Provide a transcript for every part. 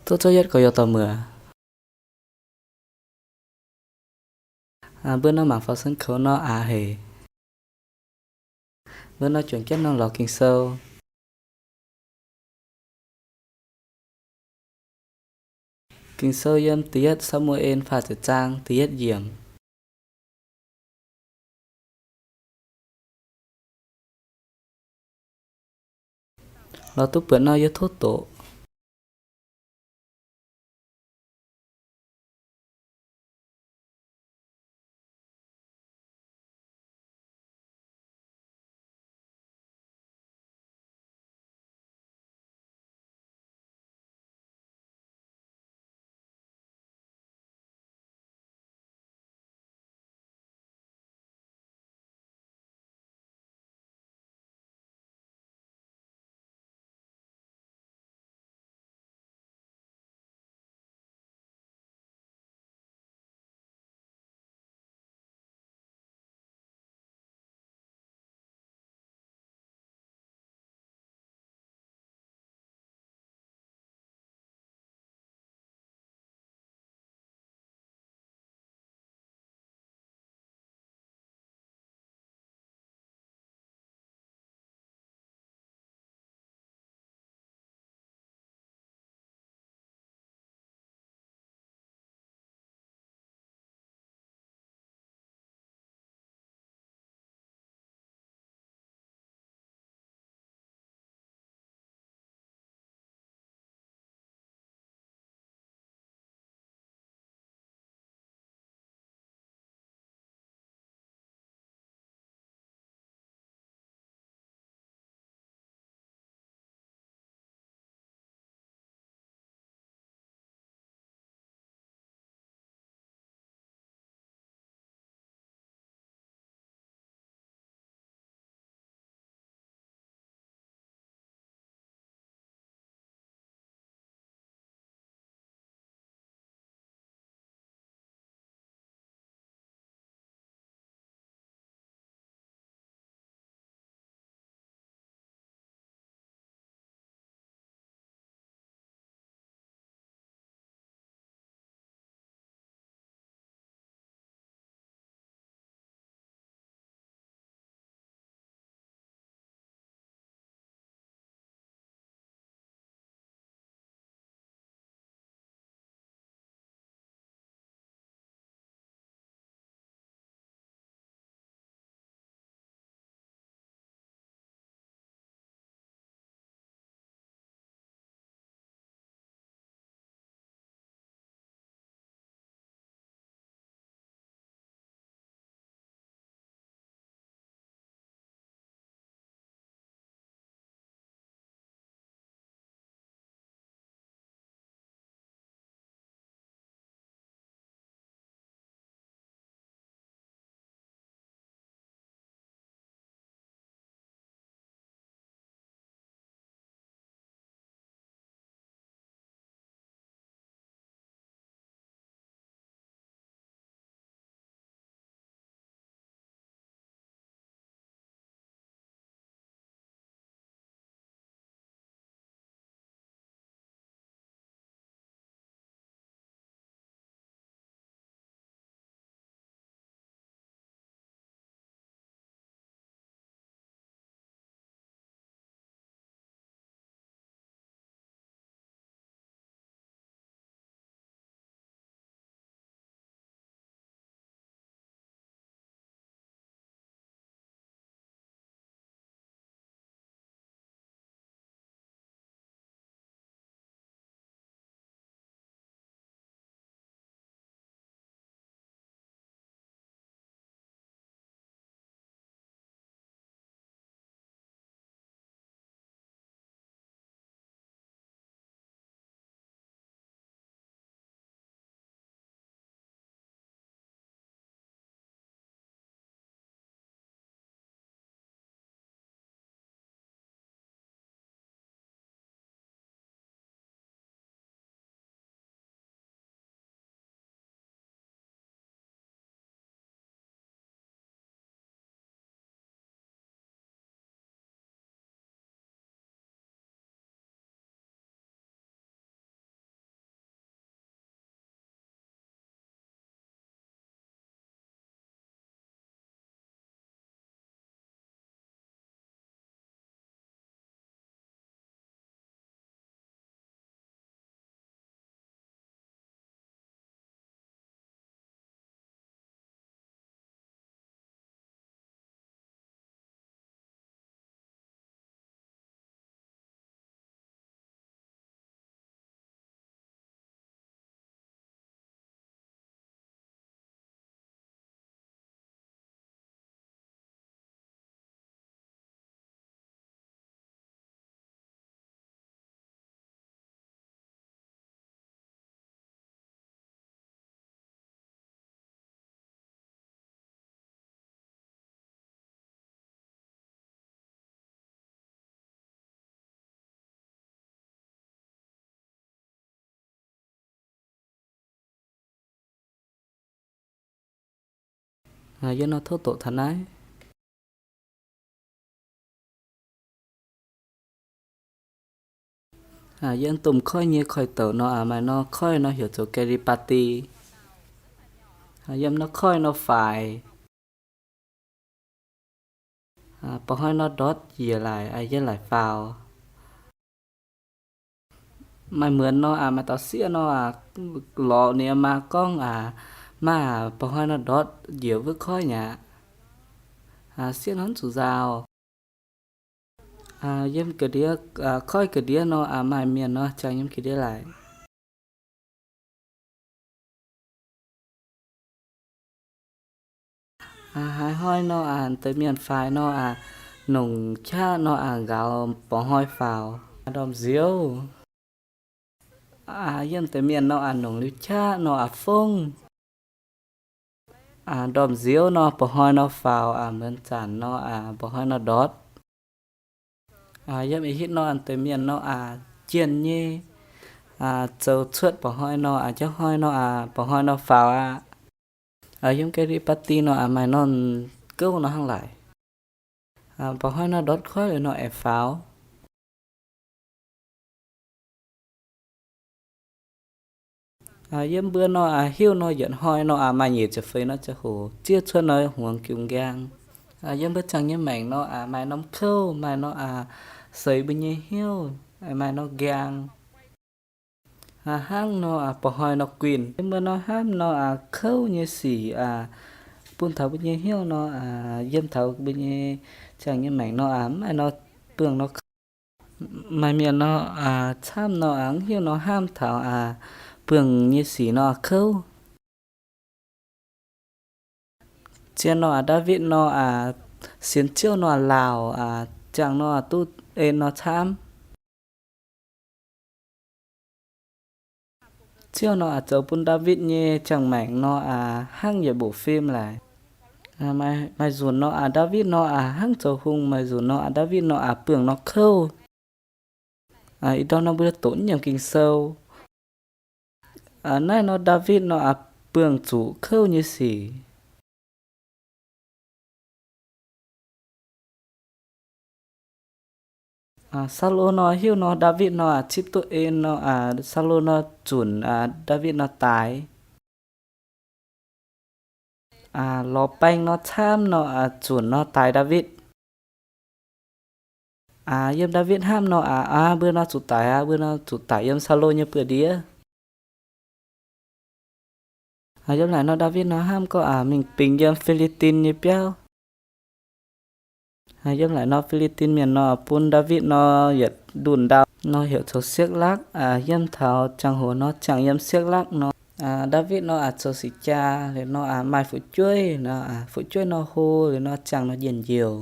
Duqv zouv yietv gorx-youz dorh muoc. Mbuo nor mangc faaux sân khấu nor aav hec. Mbuo nor juangc jienv nor lorz Ging-Sou. Ging-Sou yiem da'yietv Saa^mu^en faah ziepc zaang da'yietv yiemc. Lorz duqv buatc nor yie tov doqc. Yiem nor tov doqc taux naaiv. Yiem domh koiv nyei koiv-douc nor aqc, maaih norm koiv nor heuc zoux Kiribati. Yiem norm koiv nor faix, ba'hnoi nor ndortv njiec laic, yiem laic faaux. Maaih muonz nor aqc, maaih dauh sieqv nor aqc, lorz ninh maa gorngv aqc, maa, ba'hnoi nor ndortv njiec wuov koiv nyei aqv. Sieqv nor mv zuqc nzaaux. Yiem ga'ndiev, koiv ga'ndiev nor aqc, maaih mienh nor ziangh yiem ga'ndiev laic. Haaix hnoi nor aqc, deix mienh faix nor aqc, nongc qaqv nor aqc, nqaaux ba'hnoi faaux ndorm nziouv. Yiem deix mienh nor aqc, nongc liuz qaqv nor aqc, fongv ndorm nziouv nor ba'hnoi nor faaux aqc, muonz zanc nor aqc, ba'hnoi nor ndortv. Yiem ih hitv nor deix mienh nor aqc, jienh nyei, zoux cuotv ba'hnoi nor aqc, jauv hnoi nor aqc, ba'hnoi nor faaux aqv. Yiem Kiribati nor aqc, maaih norm gouv nor hnangv laic. Ba'hnoi nor ndortv koiv liuz nor aengx faaux. Yiem mbuo nor aqc, hiuv nor yietc hnoi nor aqc, maaih nyic ziepc feix nor ziangh hoc zieqv cuotv nor hmuangx jiu nqaang. Yiem mbuo ziangh nyei maengc nor aqc, maaih norm kouv, maaih nor aqc, seix mbuo nyei hnyouv, maaih nor nqaang. Hnangv nor aqc, ba'hnoi nor guinh. Yiem mbuo nor hnamv nor aqc, kouv nyei sic aqc, bun taux mbuo nyei hnyouv nor aqc, yiem taux mbuo nyei ziangh nyei maengc nor aqc, mv maaih nor buangh nor kouv. Maaih mienh nor aqc, camv nor aqc, mv hiuv nor hnamv taux aqc, buangh nyei sic nor aqc kouv. Zien nor aqc, Ndaawitv nor aqc, sienx Ziouv nor aqc, laauc aqc, ziangh nor aqc, duqv en nor camv. Ziouv nor aqc, zoux bun Ndaawitv nyei ziangh maengc nor aqc, hnangv yietc mbuoqc fim laic. Maaih nzunc nor aqc, Ndaawitv nor aqc, hnangv zoux hungh, maaih nzunc nor aqc, Ndaawitv nor aqc, buangh nor kouv. Ih ndorm nor mbuo doqc nyiemc Ging-Sou. Naaiv nor Ndaawitv nor aqc, buangh zuqc kouv nyei sic. Saulo nor hiuv nor Ndaawitv nor aqc, zipv duqv en nor aqc, Saulo nor zunc Ndaawitv nor daaix. Lorz baeng nor camv nor aqc, zunc nor daaix Ndaawitv. Yiem Ndaawitv hnamv nor aqc, aa, mbuo nor zuqc daic aqv, mbuo nor zuqc daic yiem Saulo nyei buoz-ndiev. Yiem naaic nor Ndaawitv nor hnamv gorngv aqc, mingh bingx yiem Fi^li^din nyei biauv. Yiem naaic nor Fi^li^din mienh nor bun Ndaawitv nor yietc ndunh ndau nor heuc zoux Siekv Lakv, yiem taux ziangh hoc nor ziangh yiem Siekv Lakv nor. Ndaawitv nor aqc, zoux sic jaa liuz nor aqc, maaih fu'jueiv nor, fu'jueiv nor hlo liuz nor ziangh nor njien-youh.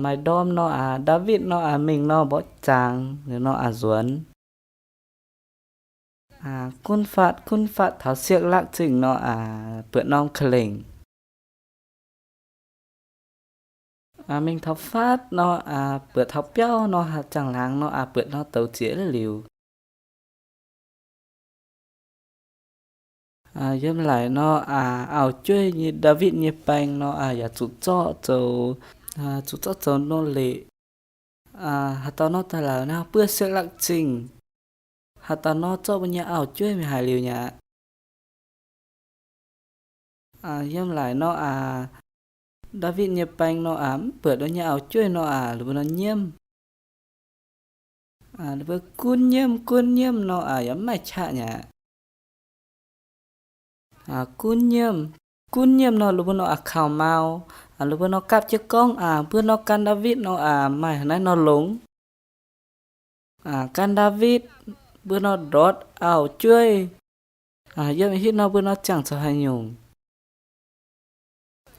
Maaih ndorm nor aqc, Ndaawitv nor aqc, mingh nor mborqv zaangz liuz nor aqc, nzuonx gunv fatv, gunv fatv taux Siekv Lakv Zingh nor aqc, buatc norm ka'lengc. Mingh taux fatv nor aqc, buatc taux biauv nor, zaangh laangz nor aqc, buatc nor douz zieqc liuz. Yiem naaic nor aqc, auv-jueiv nyei Ndaawitv nyei baeng nor aqc, yaac zuqc zorqv zoux, zuqc zorqv zoux nor leic. Haaix dauh nor daaih laaix nor buov Siekv Lakv Zingh, haaix dauh nor zorqv mbuo nyei auv-jueiv mingh haaix liuz nyei aqv. Yiem naaic nor aqc, Ndaawitv nyei baeng nor aqc, mv buatc ninh nyei auv-jueiv nor aqc, ninh mbuo nor nyiemv. Ninh mbuo gunv nyiemv, gunv nyiemv nor aqc, yaac mv maaih qaqv nyei aqv. Gunv nyiemv, gunv nyiemv nor ninh mbuo nor aqc kaux mau. Ninh mbuo nor gapv jienv gorngv aqc, mbuo nor gan Ndaawitv nor aqc, maaih haaix naaiv nor longx. Gan Ndaawitv, mbuo nor ndortv auv-jueiv. Yiem hitv nor mbuo nor ziangh zoux haaix nyungc?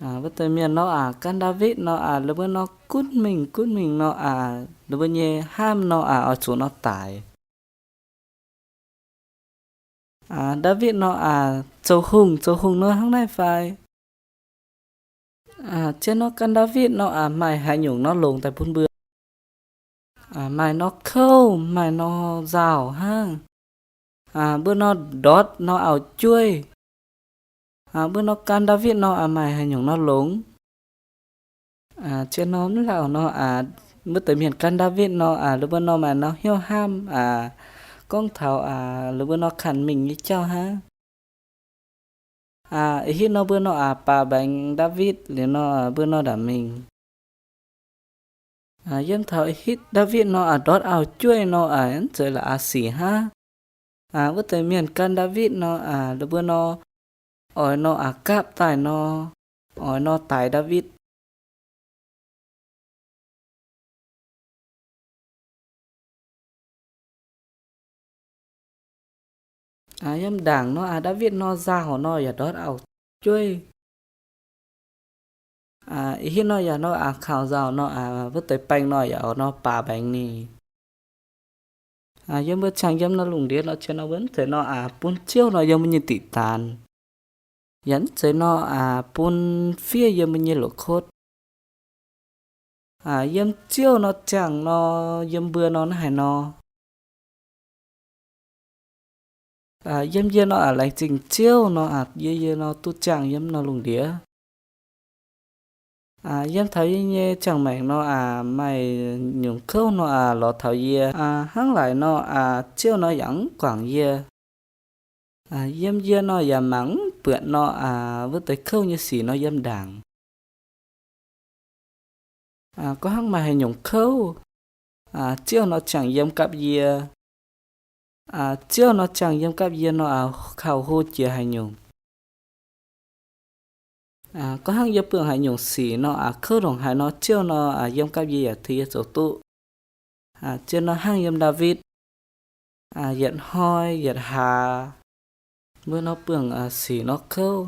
Wuov deix mienh nor aqc, gan Ndaawitv nor aqc, ninh mbuo nor gunv mingh gunv mingh nor aqc, ninh mbuo nyei hnamv nor aqc, oix zuqc nor daic. Ndaawitv nor aqc, zoux hungh, zoux hungh nor hnangv naaiv fai? Zien nor gan Ndaawitv nor aqc, maaih haaix nyungc nor longx daaih bun mbuo? Maaih nor kouv, maaih nor nzauh hnangv. Mbuo nor ndortv nor auv-jueiv. Mbuo nor gan Ndaawitv nor maaih haaix nyungc nor longx? Zien nor mv lauh nor, wuov deix mienh gan Ndaawitv nor, ninh mbuo nor maaih norm hnyouv hnamv, gorngv taux ninh mbuo nor kanh mingh nyei jauv hnangv. Ih hitv nor mbuo nor baac mbaengx Ndaawitv liuz nor mbuo nor ndaangc mingh. Yiem taux ih hitv Ndaawitv nor ndortv auv-jueiv nor, mv zeiz la'aax sic hnangv. Wuov deix mienh gan Ndaawitv nor, ninh mbuo nor oix nor gapv daaih nor, oix nor daix Ndaawitv. Yiem ndaangc nor, Ndaawitv nor nzauh nor yaac ndortv auv-jueiv. Ih hitv nor yaac nor kaux nzauh nor, wuov deix baeng nor yaac nor baac mbaengx ninh. Yiem mbuo ziangh yiem nor lungh ndiev nor, qiemx nor mbuo mv zeiz nor bun Ziouv nor yiem mbuo nyei diqc daanx, yaac mv zeiz nor bun fiev yiem mbuo nyei loz-kotv. Yiem Ziouv nor ziangh nor, yiem mbuo nor naaiv haaix nor. Yiem yie nor laengz zingh Ziouv nor, yie yie nor duqv ziangh yiem nor lungh ndiev. Yiem taux yie nyei ziangh maengc nor maaih nyungc kouv nor lorz taux yie. Hnangv laaic nor, Ziouv nor yaac mv guangc yie. Yiem yie nor yaac mangc mv buatc nor wuov deix kouv nyei sic nor yiem ndaangc. Gorngv hnangv maaih haaix nyungc kouv, Ziouv nor ziangh yiem gapv yie. Ziouv nor ziangh yiem gapv yie nor, kaux hlo jiex haaix nyungc. Gorngv hnangv yie buangh haaix nyungc sic nor, kouv ndongc haaix nor, Ziouv nor yiem gapv yie yaac tengx yie zoux duqv. Zien nor hnangv yiem Ndaawitv, yietc hnoi yietc hlaax, mbuo nor buangh sic nor kouv.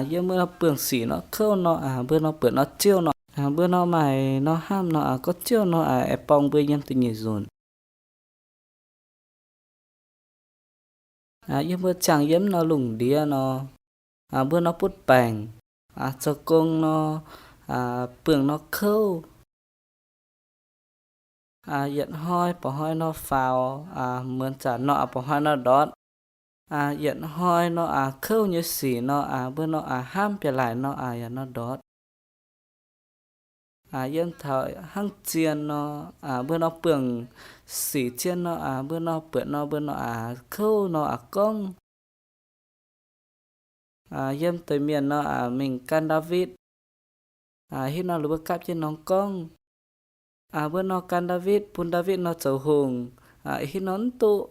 Yiem mbuo nor buangh sic nor kouv nor, mbuo nor buatc nor Ziouv nor, mbuo nor maaih nor hnamv nor, gorngv Ziouv nor aengx borng mbuo yiem da'nyeic nzunc. Yiem mbuo ziangh yiem nor lungh ndiev nor, mbuo nor butv baengc, zoux gong nor, buangh nor kouv. Yietc hnoi mba'hnoi nor faaux, muonz zanc nor mba'hnoi nor ndortv. Yietc hnoi nor kouv nyei sic nor, mbuo nor hnamv bieqc laaic nor yaac nor ndortv. Yiem taux hnangv zien nor, mbuo nor buangh sic zien nor, mbuo nor buatc nor mbuo nor kouv nor gorngv. Yiem deix mienh nor mingh gan Ndaawitv, hitv nor ninh mbuo gapv jienv norm gorngv. Mbuo nor gan Ndaawitv, bun Ndaawitv nor zoux hungh, hitv nor mv duqv.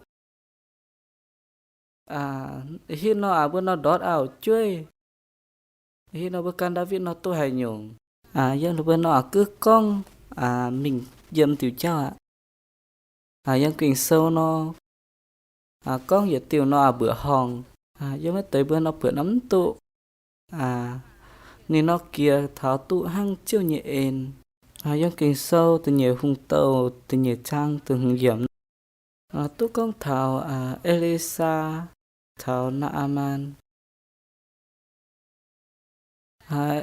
Hitv nor mbuo nor ndortv auv-jueiv. Hitv nor mbuo gan Ndaawitv nor duqv haaix nyungc? Yiem ninh mbuo nor guov gorngv mingh yiem diuc jauv aqv. Yiem Ging-Sou nor, gorngv yietc diuh nor mbuoqc horngh. Yiem wuov deix mbuo nor buatc nor mv duqv. Ninh nor jiex taux duqv hnangv Ziouv nyei en. Yiem Ging-Sou da'nyeic Hungh Douh da'nyeic zaang da'hmz yiemc, duqv gorngv taux E^li^saa caux Naa^aa^maan.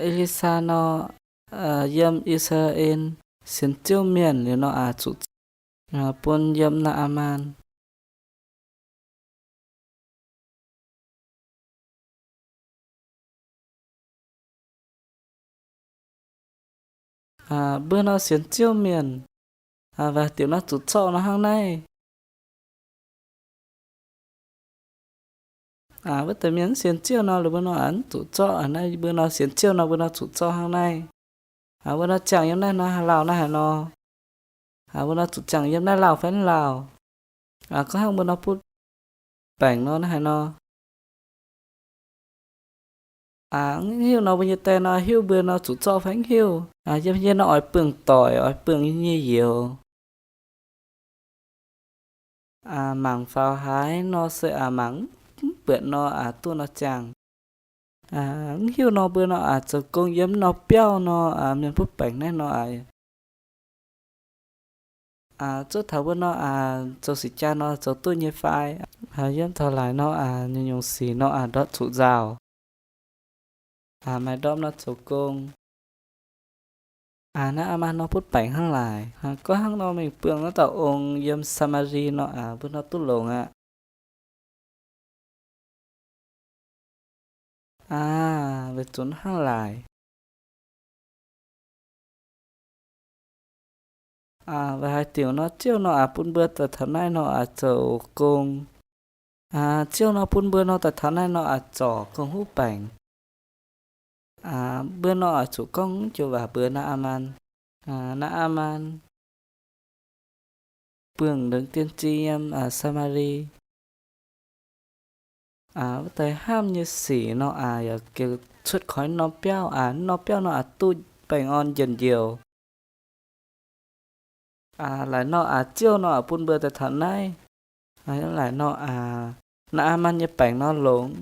E^li^saa nor, yiem I^saa^laa^en sienx Ziouv mienh liuz nor, zuqc bun yiem Naa^aa^maan. Mbuo nor sienx Ziouv mienh, waac diuc nor zuqc zorqv nor hnangv naaiv. Wuov deix mienh mv sienx Ziouv nor, mbuo nor mv zuqc zorqv. Naaiv mbuo nor sienx Ziouv nor, mbuo nor zuqc zorqv hnangv naaiv. Mbuo nor ziangh yiem naaiv nor, lauh naaiv haaix nor? Mbuo nor zuqc ziangh yiem naaiv lauh fai mv lauh? Gorngv hnangv mbuo nor butv baengc nor naaiv haaix nor? Mv hiuv nor mbuo nyei die nor hiuv mbuo nor zuqc zorqv fai mv hiuv. Yiem yie nor oix buangh doic, oix buangh yie nyei youz. Mangc faaux haaix nor se mangc mv buatc nor duqv nor ziangh. Mv hiuv nor mbuo nor zoux gong yiem nor biauv nor, mienh butv baengc naaiv nor, zuov taux mbuo nor zoux sic jaa nor zoux duqv nyei fai? Yiem taux laaix nor, nyungc-nyungc sic nor ndortv zuqc nzauh. Maaih ndorm nor zoux gong. Naaiv aa maa nor butv baengc hnangv laaix. Gorngv hnangv nor mingh buangh naaiv dauh ong yiem Saa^maa^li nor, mbuo nor duqv longx aqv. Aa, weic zuqc hnangv naaic, weic haaix diuc nor Ziouv nor aac bun mbuo daaih taux naaiv nor aac zoux gong. Ziouv nor bun mbuo nor daaih taux naaiv nor aac zorc gong-huv baengc. Mbuo nor aac zuqc gorngv joux waac mbuox Naa^aa^man. Naa^aa^man buangh longx dien ziex yiem Saa^maa^li. Wuov deix hnamv nyei sic nor aac yaac cuotv koi norm biauv aac, norm biauv nor aac duqv baengh orn njien-youh. Laaic nor aac Ziouv nor aac bun mbuo daaih taux naaiv. Laaic nor aac Naa^aa^man nyei baengc nor longx,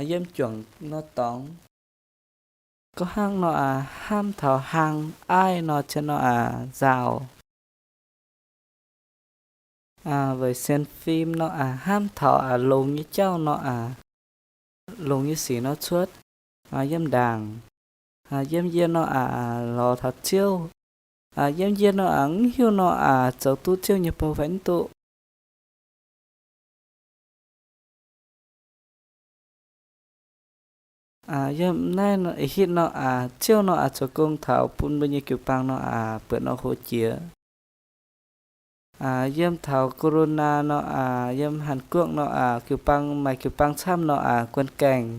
yiem juangc nor dorngx. Gorngv hnangv nor aac hnamv taux hlang aiv nor cien nor aac nzaaux. Weic sienx fim nor aac hnamv taux aac longx nyei jauv nor aac, longx nyei sic nor cuotv yiem ndaangc. Yiem yie nor aac lorz taux Ziouv. Yiem yie nor aac mv hiuv nor aac zoux duqv Ziouv nyei bou fai mv duqv. Yiem naaiv ih hitv nor aac Ziouv nor aac zoux gong taux bun mbuo nyei jiu-baang nor aac buatc nor hlo jiex. Yiem taux Corona nor aac, yiem Hàn Guoqv nor aac, jiu-baang maaih jiu-baang camv nor aac guon gaengh.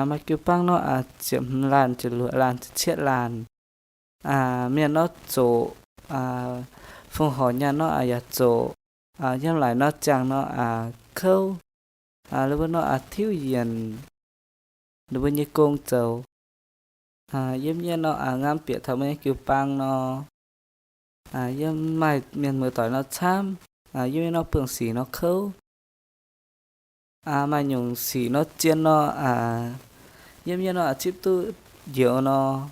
Maaih jiu-baang nor aac ziepc hmz laanh, ziepc luoqc laanh, ziepc cietv laanh. Mienh nor zoqc, fongc horc nyaanh nor aac yaac zoqc. Yiem laaic nor ziangh nor aac kouv. Ninh mbuo nor aac tiuv yienc ninh mbuo nyei gong zoux. Yiem yie nor aac ngamv bieqc taux mbuo nyei jiu-baang nor, yiem maaih mienh muoz-doic nor camv. Yiem yie nor buangh sic nor kouv. Maaih nyungc sic nor zien nor, yiem yie nor aac zipv duqv njoux nor,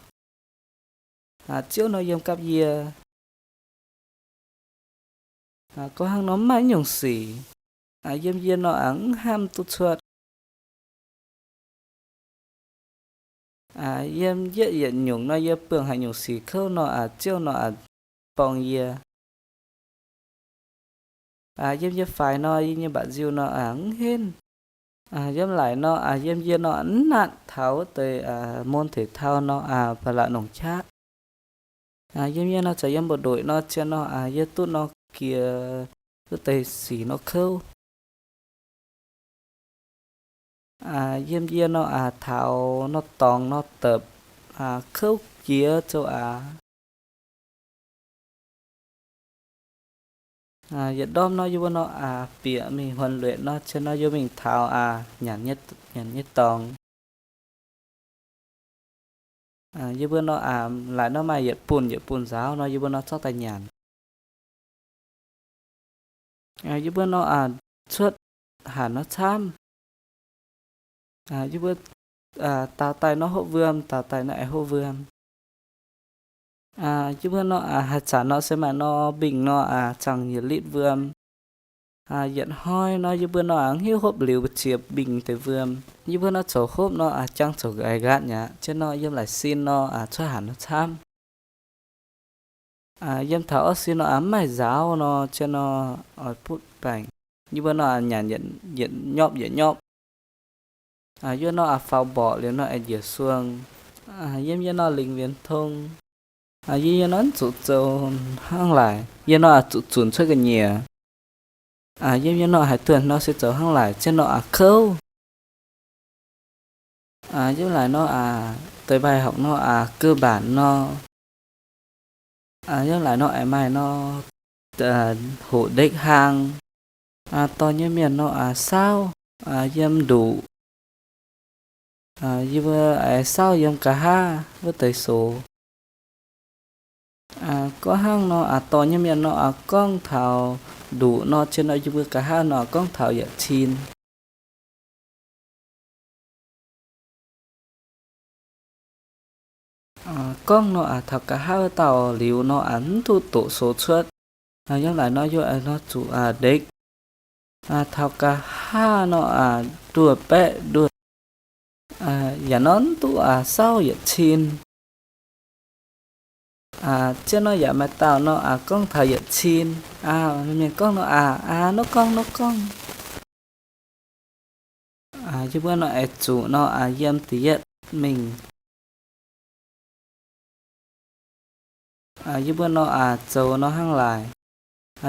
Ziouv nor yiem gapv yie. Gorngv hnangv nor mv maaih nyungc sic yiem yie nor aac mv hnamv duqv cuotv. Yiem yietv yietc nyungc nor yie buangh haaix nyungc sic kouv nor aac Ziouv nor aac borng yie. Yiem yie faix nor yie nyei mba'nziu nor aac mv henv. Yiem laaic nor aac yiem yie nor mv natc taux wuov deix môn thể thao nor aac ba'laqc nongc qaqv. Yiem yie nor zaqc yiem bộ đội nor zien nor aac yie duqv nor jiex wuov deix sic nor kouv. Yiem yie nor aac taux nor dorngx nor dopc, kouv jiex zoux aac. Yietc ndorm nor yie mbuo nor aac bieqc mingh huấn luyện nor zien nor yie mingh taux aac nyanc nyei dorngx. Yie mbuo nor aac laaic nor maaih yietc buonc yietc buonc nzaaux nor yie mbuo nor zorqv daaih nyanc. Yie mbuo nor aac cuotv hanc nor camv. Yie mbuo daaux daaih nor hopv wuom, daaux daaih nor aengx hopv wuom. Yie mbuo nor aac haaix zanc nor se maaih nor mbingh nor aac zaangh yietc litv wuom. Yietc hnoi nor yie mbuo nor aac mv hiuv hopv liuz mbu'ziex mbingh deix wuom. Yie mbuo nor zoux hopv nor aac jangx zoux nqaix nqaatv mi'aqv. Zien nor yiem laaic sin nor aac cuotv hanc nor camv. Yiem taux orqv sin nor aac mv maaih nzaaux nor zien nor oix butv baengc. Yie mbuo nor aac nyanc yietc nyopv yietc nyopv. Yie mbuo nor aac faaux mborqc liuz nor aengx njiec suong. Yiem yie nor lingx vienx tong. Yie yie nor mv zuqc zoux hnangv laaic, yie nor aac zuqc zunc cuotv ga'nyiec. Yiem yie nor haaix dunh nor se zoux hnangv laaic, zien nor aac kouv. Yiem laaic nor aac deix bài học nor aac cơ bản nor. Yiem laaic nor aengx maaih nor hoqc ndekv hlang. Dorh nyei mienh nor aac saauv yiem nduqc. Yie mbuo aengx saauv yiem nqa'haav wuov deix sox. Gorngv hnangv nor aac dorh nyei mienh nor aac gorngv taux nduqc nor, zien nor yie mbuo nqa'haav nor aac gorngv taux yietc cin. Gorngv nor aac taux nqa'haav wuov dauh liuz nor aac mv duqv doqc sox cuotv. Yiem laaic nor yie nor zuqc ndekv taux nqa'haav nor aac nduoh baeqv nduoh. Yaac nor mv duqv aac saauv yietc cin. Zien nor yaac maaih dauh nor aac gorngv taux yietc cin. Mienh gorngv nor aac, aa, nor gorngv, nor gorngv. Yie mbuo nor aengx zuqc nor yiem da'yietv mingh. Yie mbuo nor zoux nor hnangv laaix.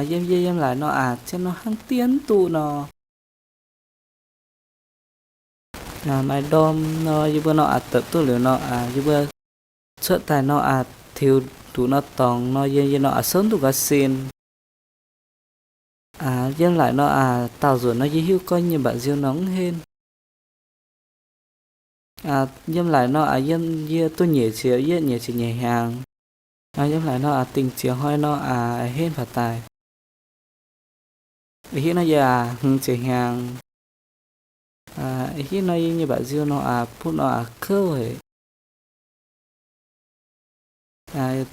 Yiem yie yiem laaix nor zien nor hnangv diev duqv nor. Maaih ndorm nor yie mbuo nor dopc duqv liuz nor, yie mbuo cuotv daaih nor tiux nduqc nor dorngx nor yie, yie nor souv duqv ga'sin. Yiem laaix nor daauh nzunc nor yie hiuv gorngv nyei mba'nziu nor mv henv. Yiem laaix nor yiem yie duqv nyeic ziepc yietv nyeic ziepc nyeic hnyangx. Yiem laaix nor dingc ziepc hnoi nor henv baac daaih. Ih hitv nor yie hmz ziepc hnyangx. Ih hitv nor yie nyei mba'nziu nor butv nor kouv haic.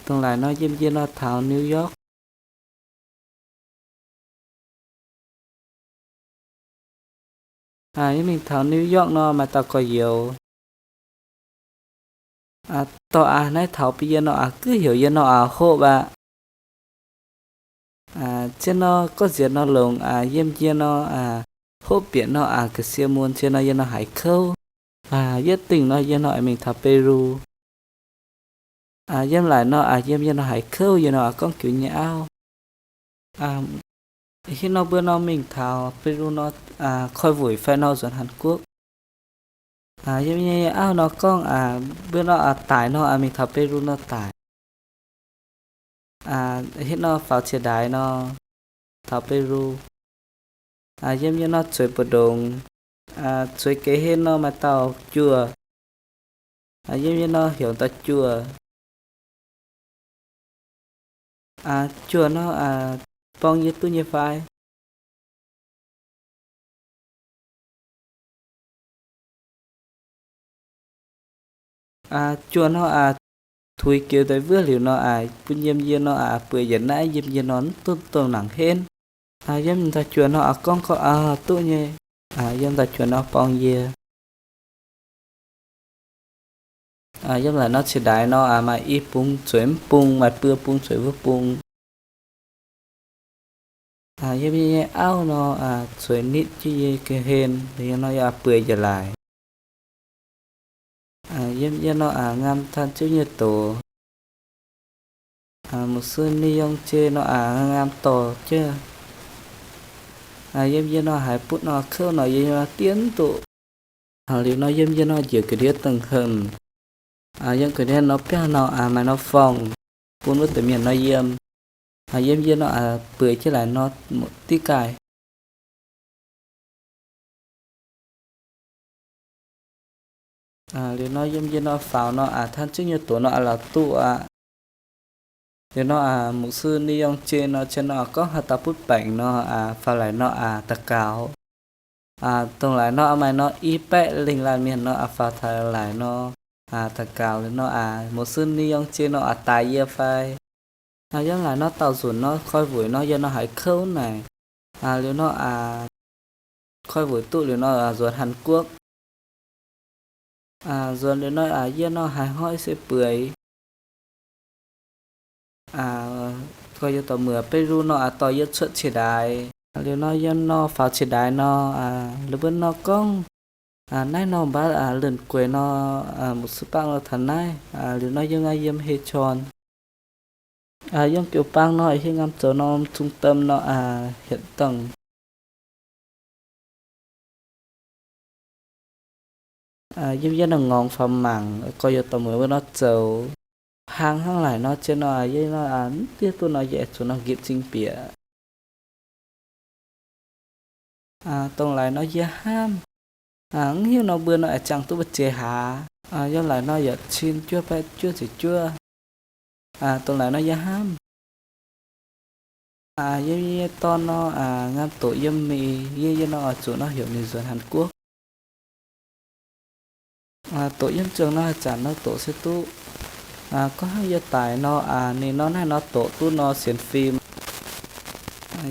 Dongh laaix nor yiem yie nor taux New York. Yie mingh taux New York nor maaih dauh gorx-youz dorh a'hneiv taux bun yie nor guv heuc yie nor hoqv aqv. Zien nor gorngv nziex nor longx, yiem yie nor hoqv bieqc nor ga'sie mun, zien nor yie nor haiz kouv. Yietv dingh nor yie nor mingh taux Peru. Yiem laaix nor yiem yie nor haiz kouv, yie nor gorngv jienv nyei auv, ih hitv nor mbuo nor mingh taux Peru nor koi wuic fai nor nzuonx Hàn Quốc. Yiem yie nyei auv nor gorngv mbuo nor daic nor mingh taux Peru nor daic. Hitv nor faaux cie ndaaix nor taux Peru. Yiem yie nor zueiz mbu'ndongx, zueiz geix hlen nor maaih dauh juoh. Yiem yie nor heuc dauh juoh. Juoh nor borng yie duqv nyei fai? Juoh nor tuix geux daaih wuov liuz nor bun yiem yie nor bueix yietc naaiv, yiem yie nor mv duqv dongh nangc henv. Yiem dauh juoh nor gorngv gorngv duqv nyei. Yiem dauh juoh nor borng yie. Yiem laaix nor cie ndaaix nor maaih i bung zueiz mv bung, maaih buo bung zueiz wuov bung. Yiem yie nyei auv nor zueiz nitv jienv yie ga'hlen, yie nor yaac bueix njiec laaix. Yiem yie nor a'hneiv ngaam tanh ziouv nyei doz. Mv suiv ninh yongh jei nor a'hneiv ngaam dorh jienv. Yiem yie nor haiz butv nor kouv nor yie nor diev duqv. Liuz nor yiem yie nor njiec ga'ndiev dongh hemh. Yiem ga'ndiev nor biauv nor maaih nor forng bun wuov deix mienh nor yiem. Yiem yie nor bueix jienv laaix nor div gaaih. Liuz nor yiem yie nor faaux nor tanh ziouv nyei doz nor la'duqv aqv. Liuz nor mv suiv ninh yongh jei nor, jei nor gorngv haaix dauh butv baengc nor faaux laaix nor daux gaux. Dongh laaix nor maaih nor i baeqv lingh laanh mienh nor faaux taux laaix nor daux gaux. Liuz nor mv suiv ninh yongh jei nor daaih yie fai. Yiem laaix nor daauh nzunc nor koi wuic nor yie nor haiz kouv naaic. Liuz nor koi wuic duqv liuz nor nzuonx Hàn Quốc. Nzuonx liuz nor yie nor haiz hnoi se bueix. Gorx-youz dorh muoc Peru nor dorh yie cuotv cie ndaaix. Liuz nor yiem nor faaux cie ndaaix nor, la'buonc nor gorngv naaiv nor mv baac luonc gueix nor, mv suiv baav nor taux naaiv. Liuz nor yiem naaiv yiem Hei Con. Yiem jiu-baang nor hieh ngaam zoux norm zung domh nor hietc dongh yiem yie nor ngorngx faaux mangc, gorx-youz dorh muoc wuov nor zoux. Hlang hnangv laaix nor jien nor yie nor mv diev duqv nor yie zuqc nor nqipc zingh bieqc. Dongh laaix nor yie hnamv, mv hiuv nor mbuo nor aengx ziangh duqv mbu'ziex hlaax. Yiem laaix nor yaac cin juov baeqv juov ziepc juov. Dongh laaix nor yie hnamv, yiem yie dorn nor ngaam doqc yiem mingh, yie yie nor oix zuqc nor heuc ninh nzuonx Hàn Quốc. Doqc yiem ziangh nor haaix zanc nor doqc se duqv. Gorngv hnangv yie daic nor, ninh nor naaiv nor doqc duqv nor sienx fim.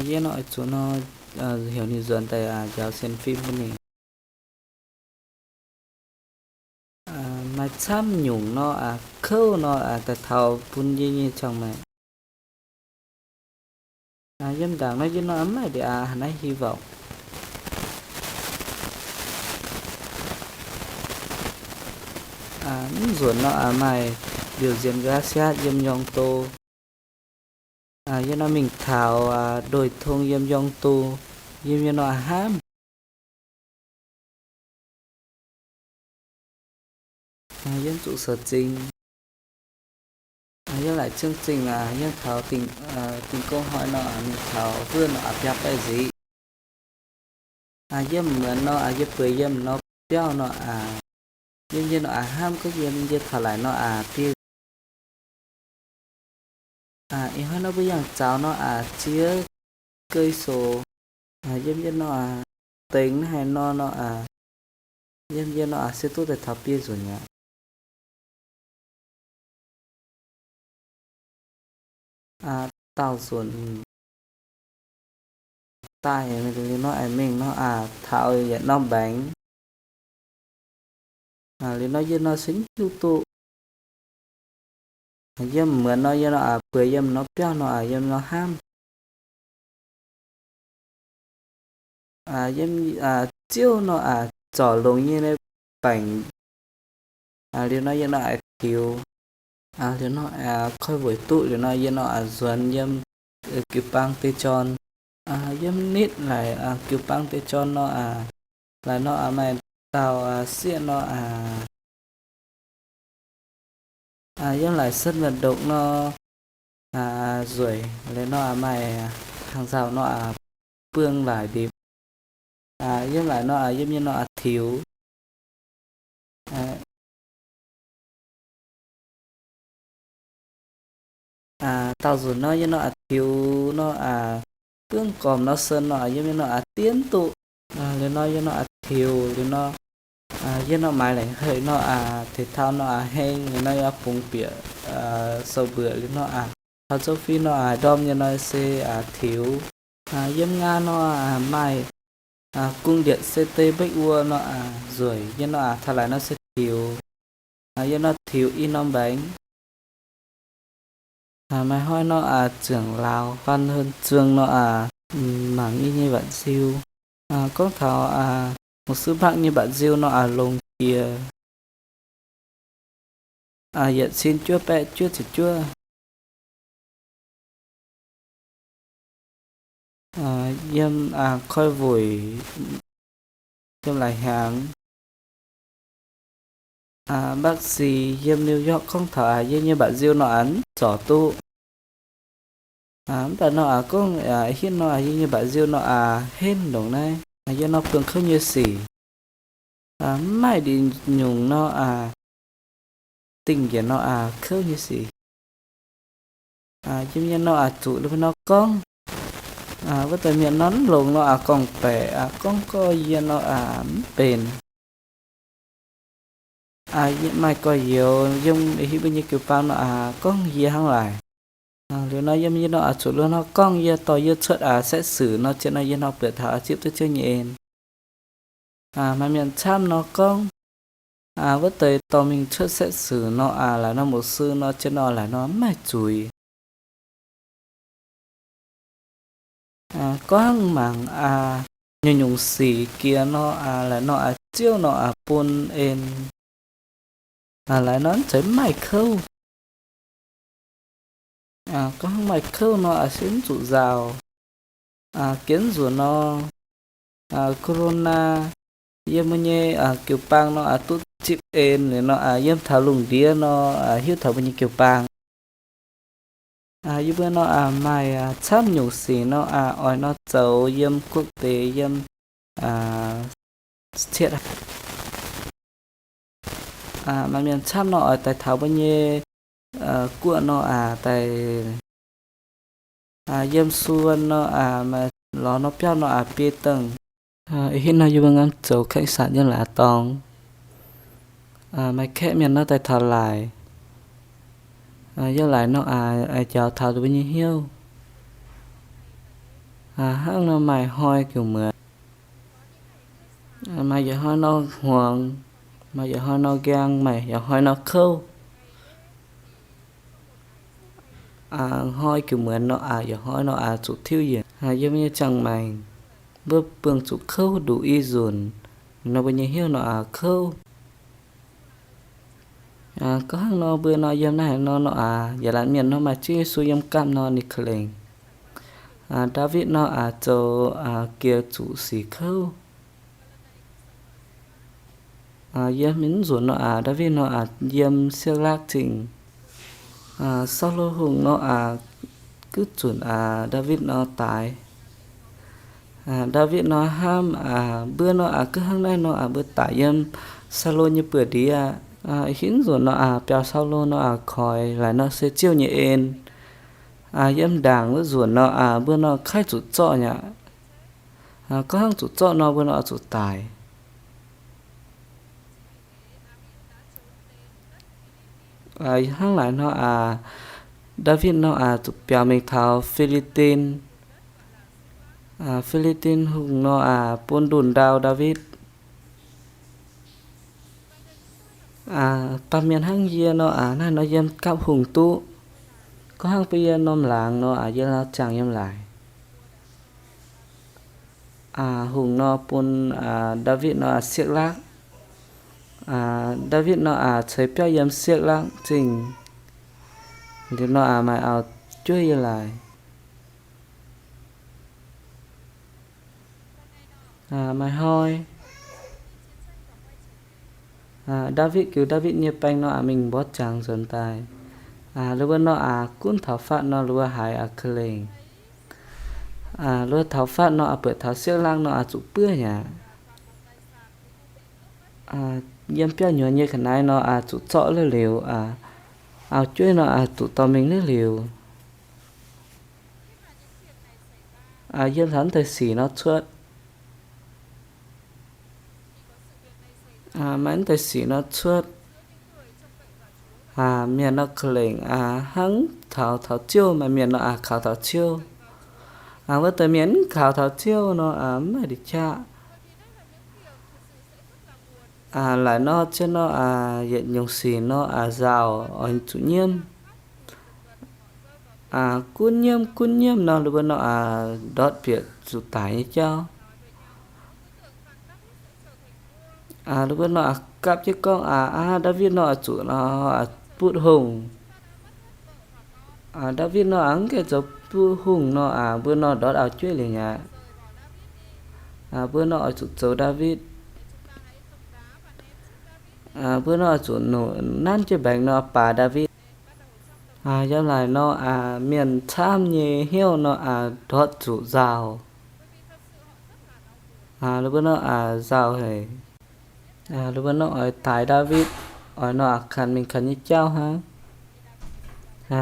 Yie nor oix zuqc nor heuc ninh nzuonx daaih njaaux sienx fim bun ninh. Maaih camv nyungc nor, kouv nor, daaih taux bun yie nyei ziangh maengc. Yiem ndaangc nor yie nor mv maaih ndie aqv, haaix naaiv hy vọng. Mv nzunc nor maaih mbiauz nzienx nqa'haav siaatv yiem Yongh Do. Yiem nor mingh taux Đồi Thông yiem Yongh Do, yiem yiem nor hnamv. Yiem zuqc sou zingh, yiem laaic ciemv zingh, yiem taux dingc gong hnoi nor, mingh taux wuov nor a'biauv baeqv nziqc. Yiem muonz nor, yie bueix yiem nor biauv nor, yiem yiem nor hnamv gorngv yiem yiem taux laaic nor biei. Ih hnoi nor mbuo yangh zaux nor ziex gei sou, yiem yiem nor dengx naaiv haaix nor nor, yiem yiem nor se duqv daaih taux biei nzunc aqv. Daauh nzunc daaih liuz nor aengx mingh nor taux yietc norm mbaengx. Liuz nor yie nor se mv hiuv duqv. Yiem muonz nor yie nor bueix yiem nor biauv nor yiem nor hnamv. Yiem ziouv nor zorc longx nyei baengc. Liuz nor yie nor aengx tiux. Liuz nor koi weic duqv liuz nor yie nor nzuonx yiem jiu-baang deix jorn. Yiem nitv laaic jiu-baang deix jorn nor, laaic nor maaih dauh sieqv nor, yiem laaic sân vận động nor nzueic, liuz nor maaih hàng rào nor buang laaic ndipc. Yiem laaic nor yiem yiem nor tiux. Daauh nzunc nor yie nor tiux nor, buangv gormx nor sân nor yiem yiem nor dienv duqv. Liuz nor yie nor tiux liuz nor, yie nor maaiz laengc haic nor thể thao nor heng, liuz nor yie bungx bieqc sou mbuoqc liuz nor, taux châu Phi nor ndorm nyei nor se tiux. Yiem Nga nor maaih cung điện C T Bách Ua nor nzueic, yie nor taux laaic nor se tiux. Yie nor tiux i norm mbaengx. Maaih hnoi nor, trưởng lão Phan Hơn Trương nor mangc yie nyei mba'nziu, gorngv taux mục sư Park nyei mba'nziu nor longx jiex, yietc cin juov baeqv juov ziepc juov. Yiem koi weic yiem laaic hnyangx, bác sĩ yiem New York gorngv taux yie nyei mba'nziu nor mv zorc duqv. Mv baac nor gorngv hitv nor yie nyei mba'nziu nor henv ndongc naaiv, yie nor buangh kouv nyei sic, mv maaih ndin nyungc nor dingh njiec nor kouv nyei sic. Yiem yie nor zuqc liuz nor gorngv, wuov deix mienh nor mv longx nor gorngv-baeqc, gorngv gorx yie nor mv benx. Maaih gorx-youz yiem hitv mbuo nyei jiu-baang nor gorngv yie hnangv laaic. Liuz nor yiem yie nor zuqc liuz nor gorngv yie dorh yie cuotv xét xử nor, zien nor yie nor buatc taux zipv duqv Ziouv nyei en. Maaih mienh camv nor gorngv, wuov deix dorh mingh cuotv xét xử nor, laaic nor mục sư nor, zien nor laaic nor mv maaih zuiz. Gorngv mangc nyungc-nyungc sic jiex nor, laaic nor Ziouv nor bun en, laaic nor mv zeiz mv maaih kouv. Gorngv maaih kouv nor se mv zuqc nzauh. Gengh nzuonx nor, corona yiem mbuo nyei jiu-baang nor duqv zipv en liuz nor, yiem taux lungh ndiev nor hiuv taux mbuo nyei jiu-baang. Yie mbuo nor maaih camv nyungc sic nor oix nor zoux yiem guoqv deix yiem cietv. Maaih mienh camv nor oix daaih taux mbuo nyei guoqv nor daaih yiem suon nor, maaih lorz nor biauv nor biei dengh. Ih hitv nor yie mbuo ngangv zoux khách sạn yiem laaix dorngx. Maaih kaeqv mienh nor daaih taux laaic, yiem laaic nor jaux taux mbuo nyei hnyouv. Hnangv nor maaih hnoi gu'muonz, maaih yietc hnoi nor hmuangx, maaih yietc hnoi nor nqaang, maaih yietc hnoi nor kouv. Hnoi gu'muonz nor, yietc hnoi nor zuqc tiuv yienc. Yiem nyei ziangh maengc, mbuo buangh zuqc kouv nduqc i nzunc, nor mbuo nyei hnyouv nor kouv. Gorngv hnangv nor mbuo nor yiem naaiv nor nor aac, yietc laanh mienh nor maaih Ziouv Yesu yiem gapv nor ninh ka'lengc. Ndaawitv nor aac zoux giex zuqc sic kouv. Yiem mv nzunc nor aac, Ndaawitv nor aac yiem Sikv^lakv Zingh. Saulo Hungh nor aac gunv zunc aac Ndaawitv nor daic. Ndaawitv nor hnamv aac, mbuo nor aac gunv hnangv naaiv nor aac, mbuo daic yiem Saulo nyei buoz-ndiev aqv. Hingv nzunc nor aac biaux Saulo nor aac koix, laaic nor se Ziouv nyei en. Yiem ndaangc wuov nzunc nor aac, mbuo nor kaaiv zuqc zorqv nyei aqv. Gorngv hnangv zuqc zorqv nor, mbuo nor oix zuqc daic. Hnangv laaic nor aac, Ndaawitv nor aac zuqc biaux mingh taux Fi^li^din. Fi^li^din Hungh nor aac bun ndunh ndau Ndaawitv. Baamh mienh hnangv yie nor aac, naaiv nor yiem gapv hungh duqv. Gorngv hnangv bun yie norm laangz nor aac, yie nor ziangh yiem laaic. Hungh nor bun Ndaawitv nor aac Sikv^lakv. Ndaawitv nor aac ceix biauv yiem Sikv^lakv Zingh. Liuz nor aac maaih auv-jueiv yiem laaic. Maaih hnoi Ndaawitv, giux Ndaawitv nyei baeng nor aac mingh mborqv jangx nzuonx daaih. Liuz mbuo nor aac gunv taux fatv nor, liuz mbuo haiz aac ka'lengc. Liuz taux fatv nor aac buatc taux Sikv^lakv nor aac zuqc buov nyei aqv. Yiem biauv nyuoz nyei ga'naaiv nor aac zuqc zorqv la'liouh. Auv-jueiv nor aac zuqc dorh mingh la'liouh. Yiem taux naaiv deix sic nor cuotv. Maaih naaiv deix sic nor cuotv. Mienh nor ka'lengc hnangv taux, taux Ziouv, maaih mienh nor aac kaux taux Ziouv. Wuov deix mienh mv kaux taux Ziouv nor aac mv maaih ndie qaqv. Laaic nor zien nor aac yietc nyungc sic nor aac nzauh oix zuqc nyiemv. Gunv nyiemv gunv nyiemv nor, liuz mbuo nor aac ndortv bieqc zuqc daic nyei jauv. Liuz mbuo nor aac gapv jienv gorngv aac, aa, Ndaawitv nor oix zuqc nor butv hungh. Ndaawitv nor aac mv gaengh zoux butv hungh nor aac, mbuo nor ndortv auv-jueiv liuz nyei aqv. Mbuo nor oix zuqc zoux Ndaawitv. Mbuo nor oix zuqc nunc nanv jienv mbaengx nor baaix Ndaawitv. Yiem laaic nor aac mienh camv nyei hnyouv nor aac ndortv zuqc nzauh. Liuz mbuo nor aac nzauh haic. Liuz mbuo nor oix daaix Ndaawitv, oix nor aac kanh mingh kanh nyei jauv hnangv.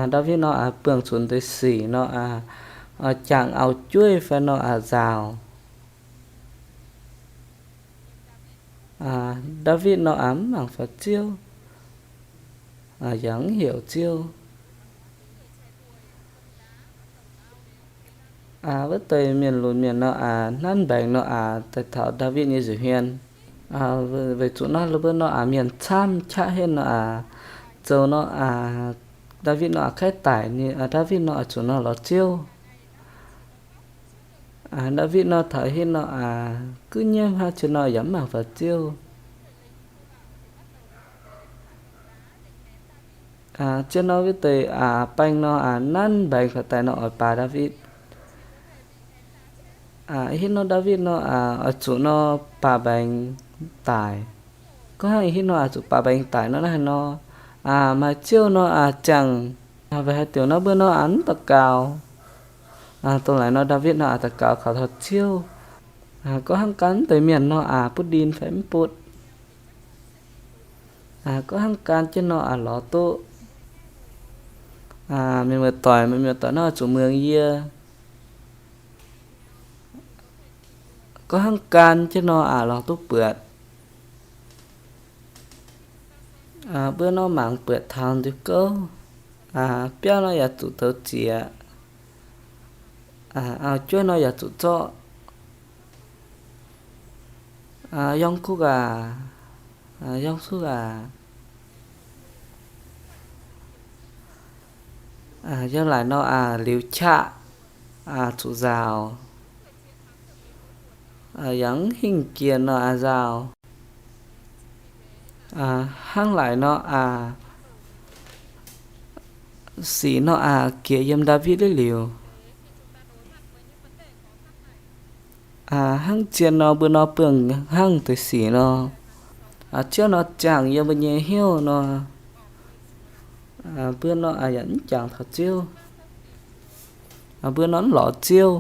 Ndaawitv nor aac buangh zuqc deix sic nor aac, oix jangx auv-jueiv fai nor aac nzauh. Ndaawitv nor aac mv mangc faaux Ziouv, yaac mv heuc Ziouv. Wuov deix mienh lunx mienh nor aac nanv mbaengx nor aac daaih taux Ndaawitv nyei nzuih hmien. Weic zuqc nor, mbuo nor aac mienh camv qaqv henv nor aac, zoux nor aac, Ndaawitv nor aac kaaiv daic, Ndaawitv nor oix zuqc nor lorz Ziouv. Ndaawitv nor taux henv nor aac, gunv nyiemv hnangv jiex nor yaac mv mangc faaux Ziouv. Jiex nor wuov deix aac baeng nor aac nanv mbaengx faaux daaih nor oix baaix Ndaawitv. Ih hnoi Ndaawitv nor aac oix zuqc nor baaix mbaengx daic. Gorngv hnangv ih hnoi aac zuqc baaix mbaengx daic nor, naaiv haaix nor aac maaih Ziouv nor aac ziangh. Weic haaix diuc nor mbuo nor aac mv daux gaux? Dongh naaic nor Ndaawitv nor aac daux gaux kaux taux Ziouv. Gorngv hnangv gan deix mienh nor aac butv ndin fai mv butv? Gorngv hnangv gan jienv nor aac lorz duqv. Mienh muoz-doic, mienh muoz-doic nor zuqc muangx yie. Gorngv hnangv gan jienv nor aac lorz duqv buatc. Mbuo nor mangc buatc taux nduqc gouv. Biauv nor yaac zuqc zoux zieqc. Auv-jueiv nor yaac zuqc zorqv. Yong guv aac, yong suv aac, yiem laaic nor aac liuz qaqv zuqc nzaaux. Yaac mv hingh jiex nor aac nzaaux. Hnangv laaic nor aac Sic nor aqc jiex yiem Ndaawitv liuz. Hnangv zien nor mbuo nor buangh hnangv deix sic nor, Ziouv nor ziangh yiem mbuo nyei hnyouv nor, mbuo nor aqc yaac mv jangx taux Ziouv. Mbuo nor mv lorz Ziouv.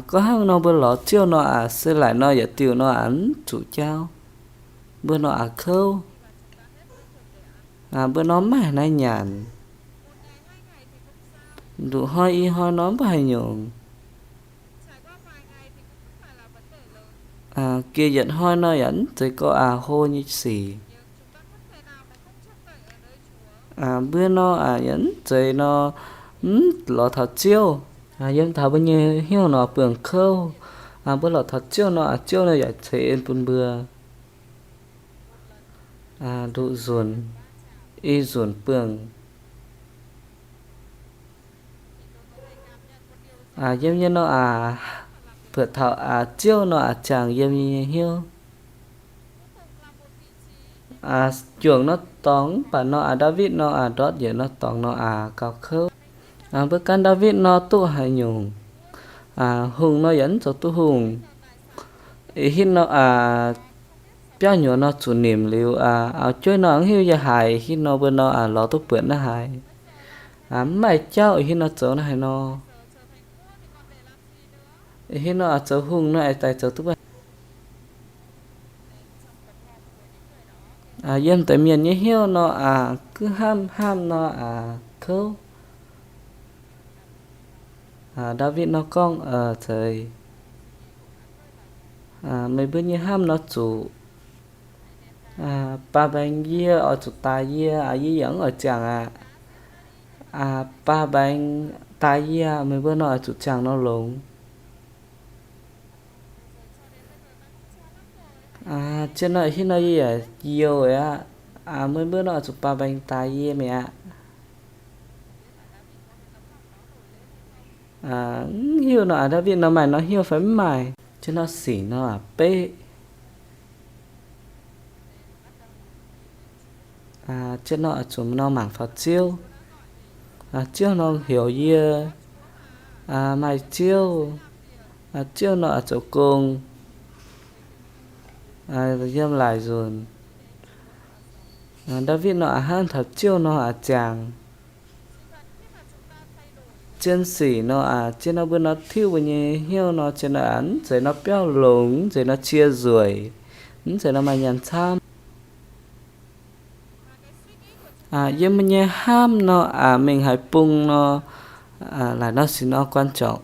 Gorngv hnangv nor mbuo lorz Ziouv nor aqc se laaic nor yietc diuh nor aqc mv zuqc jauv. Mbuo nor aqc kouv. Mbuo nor mv maaih naaiv nyanc. Nduqc hnoi i hnoi nor mv baac haaix nyungc. Geh yietc hnoi nor yaac mv zeiz gorngv aqc hlo nyei sic. Mbuo nor aqc yaac mv zeiz nor mv lorz taux Ziouv. Yiem taux mbuo nyei hnyouv nor buangh kouv. Mbuo lorz taux Ziouv nor aqc Ziouv nor yaac ceix en bun mbuo. Nduqc nzunc, i nzunc buangh. Yiem nyei nor aqc, buatc taux aqc Ziouv nor aqc ziangh yiem nyei hnyouv. Juangc nor dorngx mv baac nor aqc Ndaawitv nor aqc ndortv yietc nor dorngx nor aqc gauh kouv. Mbuo gan Ndaawitv nor duqv haaix nyungc. Hungh nor yaac mv zoux duqv hungh. Ih hitv nor aqc biauv nyuoz nor zuqc nimc liuz, auv-jueiv nor mv hiuv yie haaix, ih hitv nor mbuo nor aqc lorz duqv buatc naaiv haic. Mv maaih jauv ih hitv nor zoux naaiv haaix nor. Ih hitv nor aqc zoux hungh nor aengx daaih zoux duqv mv Yiem deix mienh nyei hnyouv nor aqc, guv hnamv hnamv nor aqc kouv. Ndaawitv nor gorngv, Zeiz, meih mbuo nyei hnamv nor zuqc. Baah mbaengx yie oix zuqc daix yie, yie yaac mv oix ziangh aqv. Baah mbaengx daix yie, meih mbuo nor oix zuqc ziangh nor longx. Zien nor hitv nor yie yaac youh aqv. Meih mbuo nor oix zuqc baah mbaengx daix yie mi'aqv. Mv hiuv nor aqc Ndaawitv nor maaih norm hnyouv fai mv maaih. Zien nor sic nor aqc beqv. Zien nor oix zuqc nor mangc faaux Ziouv. Ziouv nor heuc yie. Maaih Ziouv. Ziouv nor oix zoux gong yiem laaic nzunc. Ndaawitv nor aqc hnangv taux Ziouv nor aqc ziangx. Zien sic nor aqc, zien nor mbuo nor tiuv mbuo nyei hnyouv nor, zien nor aqc mv zeiz nor biauv longx, mv zeiz nor cie nzueic, mv zeiz nor maaih nyaanh camv. Yiem mbuo nyei hnamv nor aqc mingh haaix bung nor, laaic nor sic nor quan trọng.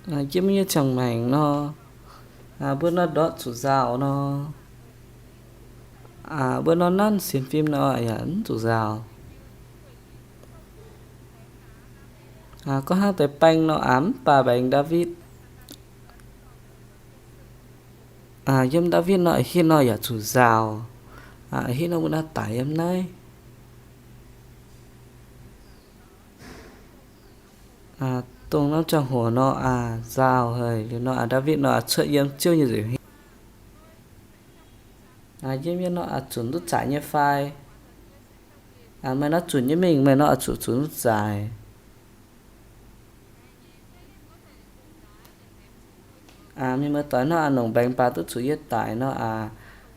Yiem mbuo nyei ziangh maengc nor, mbuo nor ndortv zuqc nzauh nor, mbuo nor nanv sienx fim nor yaac mv zuqc nzauh. Gorngv hnangv deix baeng nor aqc mv baah mbaengx Ndaawitv. Yiem Ndaawitv nor a'hitv nor yaac zuqc nzauh. A'hitv nor mbuo nor daic yiem naaiv. Dongh norm ziangh hoc nor aqc nzauh haic, liuz nor aqc Ndaawitv nor aqc cuotv yiem Ziouv nyei nza'hmien. Yiem yie nor aqc zunc duqv zaaic nyei fai? Meih nor zunc nyei mingh, meih nor aqc zuqc zunc duqv zaaic. Mienh muoz-doic nor aqc nongc mbaengx baac duqv zuqc yie daic nor aqc,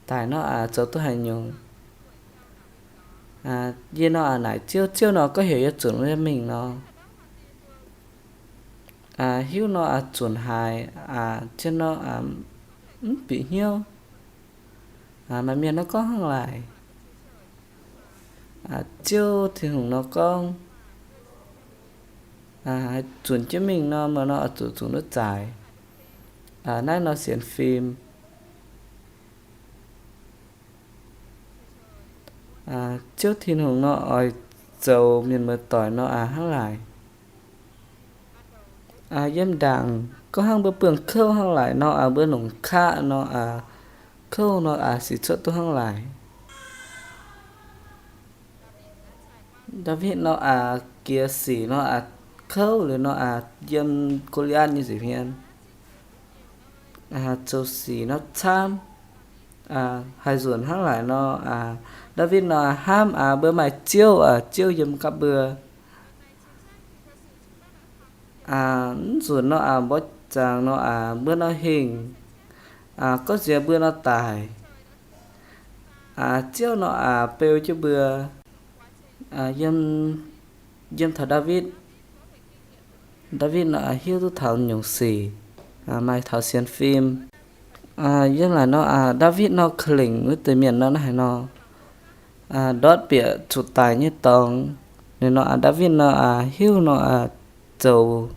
daic nor aqc zoux duqv haaix nyungc. Yie nor aqc naaic Ziouv, Ziouv nor gorngv heuc yie zunc yie mingh nor. Hiuv nor aqc zunc haic, zien nor mv bieqc hnyouv. Maaih mienh nor gorngv hnangv laaic. Ziouv Tin-Hungh nor gorngv, zunc jienv mingh nor, meih nor oix zuqc zunc duqv zaaic. Naaiv nor sienx fim. Ziouv Tin-Hungh nor oix zoux mienh muoz-doic nor aqc hnangv laaic. Yiem ndaangc gorngv hnangv mbuo buangh kouv hnangv laaic nor aqc, mbuo longc qaqv nor aqc, kouv nor aqc sic cuotv duqv hnangv laaic. Ndaawitv nor aqc jiex sic nor aqc kouv liuz nor aqc yiem Go^li^aatv nyei nza'hmien zoux sic nor camv. haih nzunc hnangv naaic nor, Ndaawitv nor hnamv mbuo maaih Ziouv, Ziouv yiem gapv mbuo. Mv nzunc nor mborqv zaangc nor mbuo nor hingh, gorngv nziex mbuo nor daic, Ziouv nor beu jienv mbuo. Yiem, yiem taux Ndaawitv, Ndaawitv nor hiuv duqv taux nyungc sic, maaih taux sienx fim. Yiem naaic nor Ndaawitv nor ka'lengc wuov deix mienh nor naaiv haaix nor ndortv bieqc zuqc daic nyei dorngx. Ninh nor Ndaawitv nor hiuv nor zoux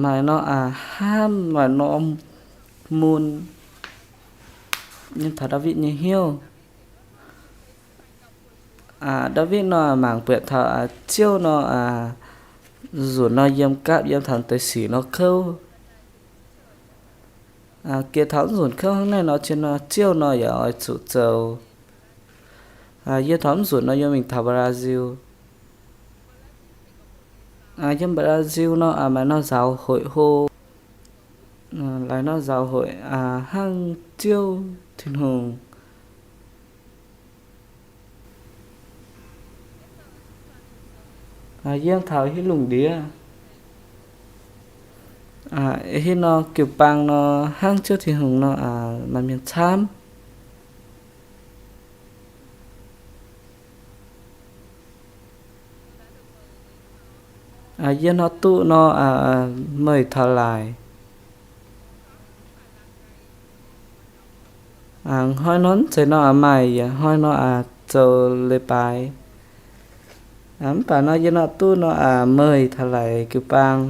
maaih nor hnamv, maaih nor mun yiem taux Ndaawitv nyei hnyouv. Ndaawitv nor mangc buatc taux Ziouv nor nzunc nor yiem gapv yiem taux deix sic nor kouv. Geh taux nzunc kouv hnangv naaiv nor, zien nor Ziouv nor yaac oix zuqc zoux. Yiem taux nzunc nor yiem mingh taux Brazil. Yiem Brazil nor maaih nor nzaaux hoic hlo, laaix nor nzaaux hoic hnangv Ziouv Tin-Hungh. Yiem taux hiuv lungh ndiev, hiuv nor jiu-baang nor hnangv Ziouv Tin-Hungh nor maaih mienh camv. Yiem nor duqv nor meih taux laaix. Hnoi nor mv zeiz nor maaih, yaac hnoi nor zoux leiz-baaix. Mv baac nor yiem nor duqv nor meih taux laaix jiu-baang.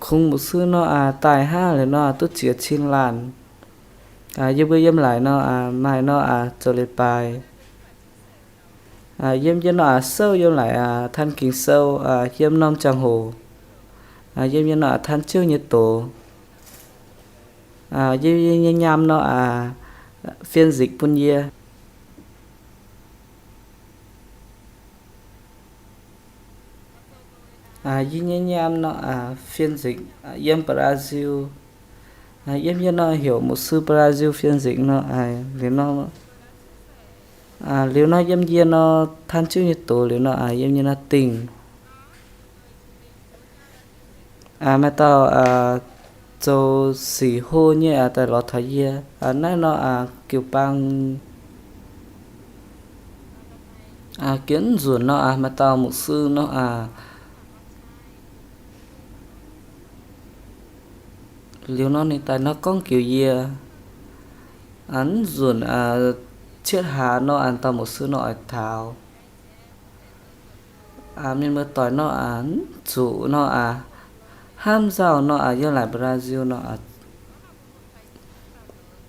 Kungx mbuoqc sui nor daaih hnangv liuz nor duqv ziex cin laanh. Yie mbuo yiem laaix nor maaih nor zoux leiz-baaix. Yiem yie nor a'souv yiem laaix Than Ging-Sou, yiem norm ziangh hoc yiem yie nor a'tan Ziouv nyei doz. Yiem yie nyei nyaam nor phiên dịch bun yie. Yie nyei nyaam nor phiên dịch yiem Brazil. Yiem yie nor heuc mục sư Brazil phiên dịch nor, liuz nor, liuz nor yiem yie nor taan Ziouv nyei doz liuz nor, yiem yie nor dingh. Maaih dauh zoux sic hlo nyei daaih lorz taux yie. Naaiv nor jiu-baang gengh nzunc nor maaih dauh mục sư nor, liuz nor ninh daaih nor gorngv jiu yie. Nzunc cietv hlaax nor dauh mục sư nor oix taux. Mienh muoz-doic nor, mv zuqc nor, hnamv nzauh nor yiem laaix Brazil nor,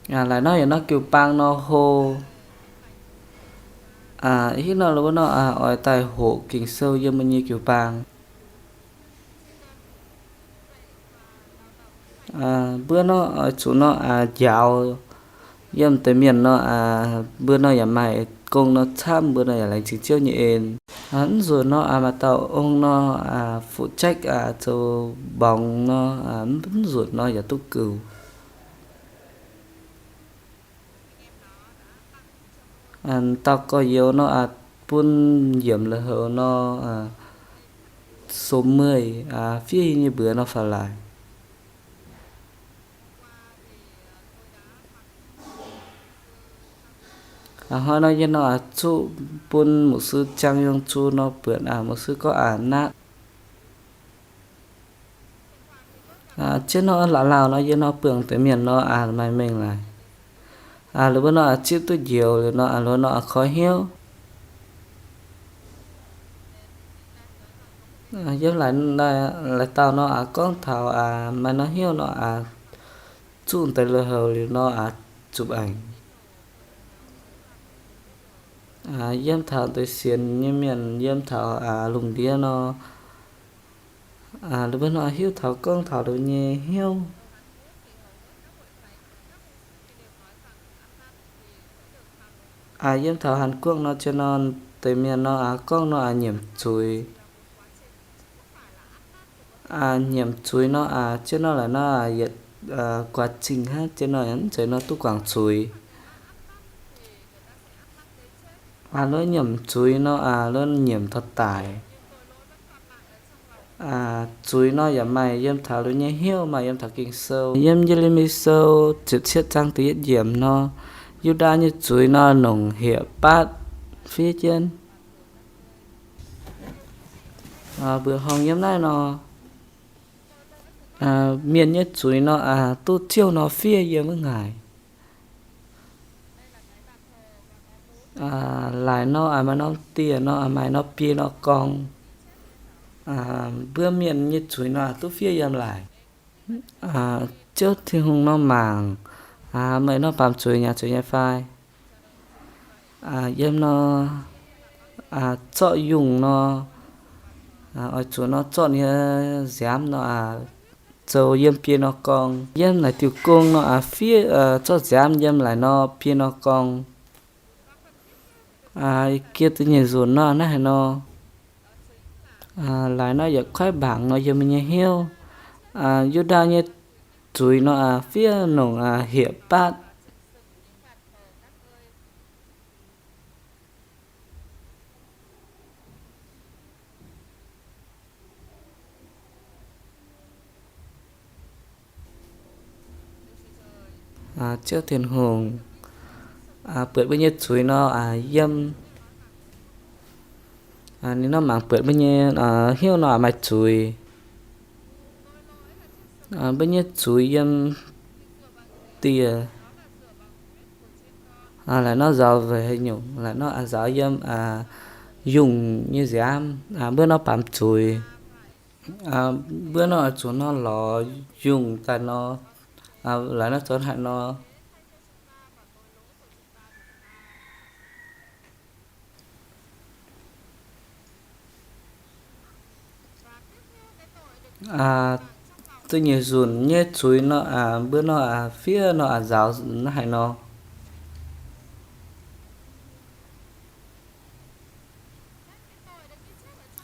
laaix nor yaac nor jiu-baang nor hlo. Ih nor lov nor oix daaih hoqc Ging-Sou yiem mbuo nyei jiu-baang. Mbuo nor oix zuqc nor njaaux yiem deix mienh nor, mbuo nor yaac maaih gong nor camv, mbuo nor yaac laengz zingh Ziouv nyei en. Mv nzunc nor maaih dauh ong nor fu-jaekv zoux mborngx nor, mv nzunc nor yaac duqv gux. Dauh gorx-youz nor bun yiemc la'houc nor, sou meih fiev yie nyei mbuox nor faaux laaix. Hnoi nor yie nor zuqv bun mục sư Jang Yong Tzu nor buatc, mục sư gorngv aqc natv. Jienv nor la'laauh nor yie nor buangh deix mienh nor maaih mengh laaix. Liuz mbuo nor zipv duqv njoux liuz nor, liuz nor koi hnyouv. Yiem laaix dauh nor gorngv taux maaih nor hnyouv nor zuqv deix lui-houx liuz nor zuqc aengx yiem taux deix sienx nyei mienh yiem taux lungh ndiev nor, liuz mbuo nor hiuv taux gorngv taux liuz nyei hnyouv. Yiem taux Hàn Quốc nor, jienv nor deix mienh nor gorngv nor nyiemc zuiz. Nyiemc zuiz nor, jienv nor laaix nor yietc guaax zingh hnangv, zien nor mv zeiz nor duqv guangc zuiz. Aa, lov nyiemc zuiz nor, aa, lov nyiemc dorh daic. Aa, zuiz nor yaac maaih yiem taux lungh nyei hnyouv, maaih yiem taux Ging-Sou. Yiem Ye^le^mi Sou ziepc cietv zaang da'yietv yiemc nor, Yu^ndaa nyei zuiz nor longc hieqv-baatv fiev jienv. Mbuoqc horngh yiem naaiv nor, mienh nyei zuiz nor, aa, duqv ziouh nor fiev yiem wuov ngaaic. Laaix nor, aa, maaih norm dieh nor, aa, maaih nor biei nor gorng. Mbuo mienh nyei zuiz nor, aa, duqv fiev yiem laaix. Ziouv Tin-Hungh nor mangc, aa, meih nor baamz zuiz nyei zuiz nyei fai? Aa, yiem nor, aa, zorqv yungh nor, aa, oix zuqc nor zorqv nyei nziaamv nor, aa, zoux yiem biei nor gorng. Yiem naaic diuh gong nor, aa, fiev, aa, zorqv nziaamv yiem laaix nor biei nor gorng. Aa, gie duqv nyei nzunc nor naaiv haaix nor. Aa, laaix nor yietc kuaaiv mbaangc nor yiem meih nyei hnyouv. Aa, Yu^ndaa nyei zuiz nor, aa, fiev nongc, aa, hieqv-baatv. Ziouv Tin-Hungh, aa, buatc mbuo nyei zuiz nor, aa, yiem, aa, ninh nor mangc buatc mbuo nyei, aa, hnyouv nor, aa, maaih zuiz. Aa, mbuo nyei zuiz yiem dieh, aa, laaix nor nzaaux weic haaix nyungc, laaix nor, aa, nzaaux yiem, aa, yungh nyei nziaamv, aa, mbuo nor baamz zuiz. Aa, mbuo nor oix zuqc nor lorz yungh daaih nor, aa, laaix nor zoux haaix nor. Aa, da'nyeic nzunc nyei zuiz nor, aa, mbuo nor, aa, fiev nor, aa, nzaaux naaiv haaix nor.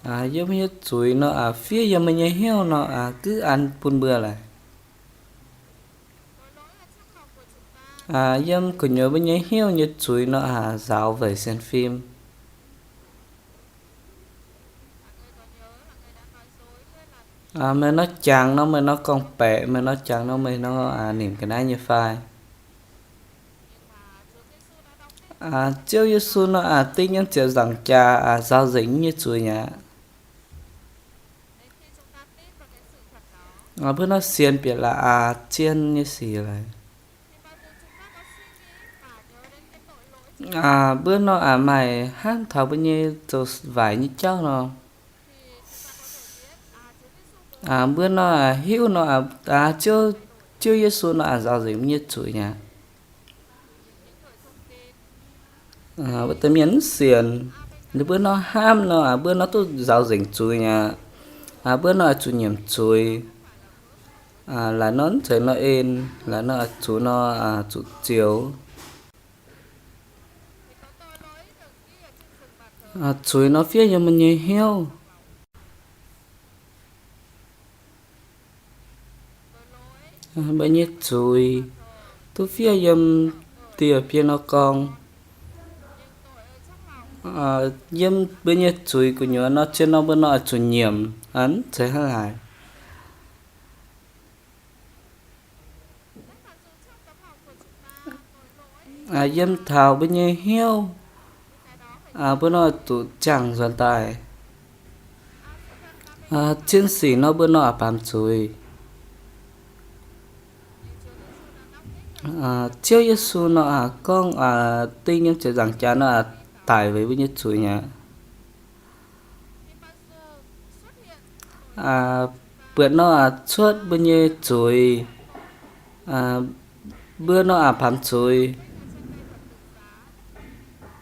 Aa, yiem nyei zuiz nor, aa, fiev yiem meih nyei hnyouv nor, aa, duqv an bun mbuo laaix. Aa, yiem gu'nyuoz mbuo nyei hnyouv nyei zuiz nor, aa, nzaaux weic sienx fim. Aa, meih nor jangx nor, meih nor gorngv-baeqc, meih nor jangx nor, meih nor, aa, nimc ga'naaiv nyei fai? Aa, Ziouv Yesu nor, aa, ding yiem ziepc nzaangc jaax, aa, nzaaux nzengc nyei zuiz aqv. Aa, mbuo nor sienx bieqc la'aax, aa, zien nyei sic laaix. Aa, mbuo nor, aa, maaih hnamv taux mbuo nyei zoux waaic nyei jauv nor. Aa, mbuo nor, aa, hiuv nor, aa, Ziouv, Ziouv Yesu nor, aa, nzaaux nzengc mbuo nyei zuiz aqv. Aa, mbuo deix mienh mv sienx, ninh mbuo nor hnamv nor, aa, mbuo nor duqv nzaaux nzengc zuiz aqv. Aa, mbuo nor, aa, zuqc nyiemc zuiz. Aa, laaix nor mv zeiz nor en, laaix nor, aa, zuqc nor, aa, zuqc zioux. Aa, zuiz nor fiev yiem mbuo nyei hnyouv. Mbuo nyei zuiz duqv fiev yiem dieh biei nor gorng. Aa, yiem mbuo nyei zuiz gu'nyuoz nor, zien nor mbuo nor oix zuqc nyiemc, aa, mv zeiz hnangv haaix. Aa, yiem taux mbuo nyei hnyouv, aa, mbuo nor zuqc ziangh nzuonx daaih. Aa, zien sic nor mbuo nor aa baamz zuiz. Aa, Ziouv Yesu nor aa gorngv, aa, ding yiem ziepc nzaangc jaax nor aa daic weic mbuo nyei zuiz aqv. Aa, buatc nor aa cuotv mbuo nyei zuiz, aa, mbuo nor aa baamz zuiz.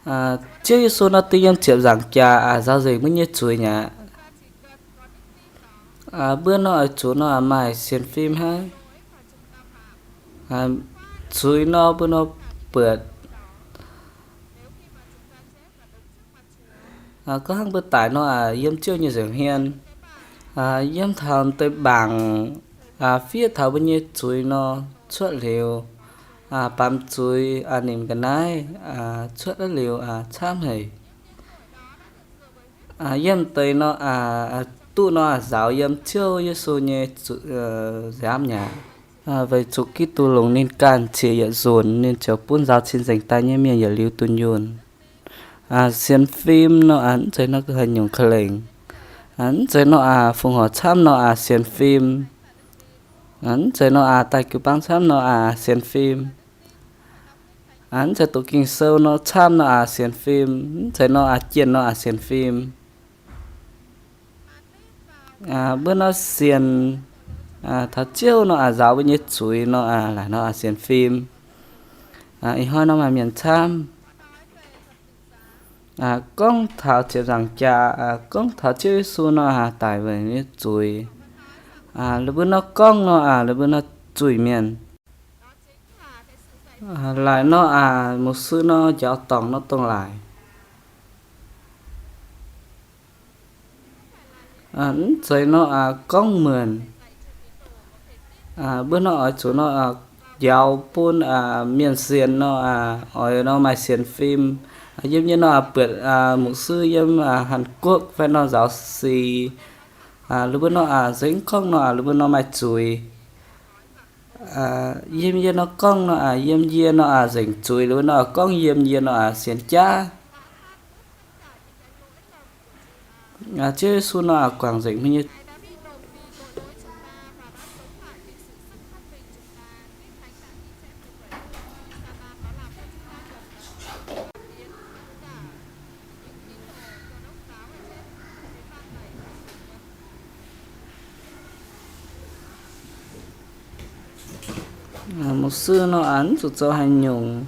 Aa, Ziouv Yesu nor ding yiem ziepc nzaangc jaax aa nzaaux nzengc mbuo nyei zuiz aqv. Aa, mbuo nor oix zuqc nor aa maaih sienx fim hnangv. Aa, zuiz nor mbuo nor buatc. Aa, gorngv hnangv mbuo daic nor aa yiem Ziouv nyei nza'hmien. Aa, yiem taux deix mbaangc fiev taux mbuo nyei zuiz nor cuotv liuz, baamz zuiz ninh ga'naaiv cuotv liuz camv haic. Yiem deix nor, duqv nor nzaaux yiem Ziouv Yesu nyei nziaamv mi'aqv. Weic zuqc Giduc longc ninh ganh qiex yietc nzunc ninh ziouc bun nzaaux cing-nzengc daaih nyei mienh yietc liuz dunh yunh. Sienx fim nor mv zeiz nor haih nyungc ka'lengc. Mv zeiz nor fongc horc camv nor sienx fim. Mv zeiz nor daaih jiu-baang camv nor sienx fim. Mv zeiz doqc Ging-Sou nor camv nor sienx fim. Mv zeiz nor jienh nor sienx fim. Mbuo nor sienx taux Ziouv nor nzaaux mbuo nyei zuiz nor, laaic nor sienx fim. Ih hnoi nor maaih mienh camv gorngv taux ziepc nzaangc jaax, gorngv taux Ziouv Yesu nor daic weic nyei zuiz. La'buo nor gorngv nor, la'buo nor zuiz-mienh. Laaic nor, mouc sư nor njaaux dorngc nor dongh laaic. Mv zeiz nor gorngv muonc. Mbuo nor oix zuqc nor njaaux bun mienh sienx nor, oix nor maaih sienx fim. Yiem yie nor buatc mouc sư yiem Hàn Quốc fai nor nzaaux sic, la'buo nor nzengc gorngv nor, la'buo nor maaih zuiz. Yiem yie nor gorngv nor, yiem yie nor nzengc zuiz, la'buo nor gorngv yiem yie nor sienx jaav. Ziouv Yesu nor guangc nzengc mbuo nyei mouc sư nor mv zuqc zoux haaix nyungc.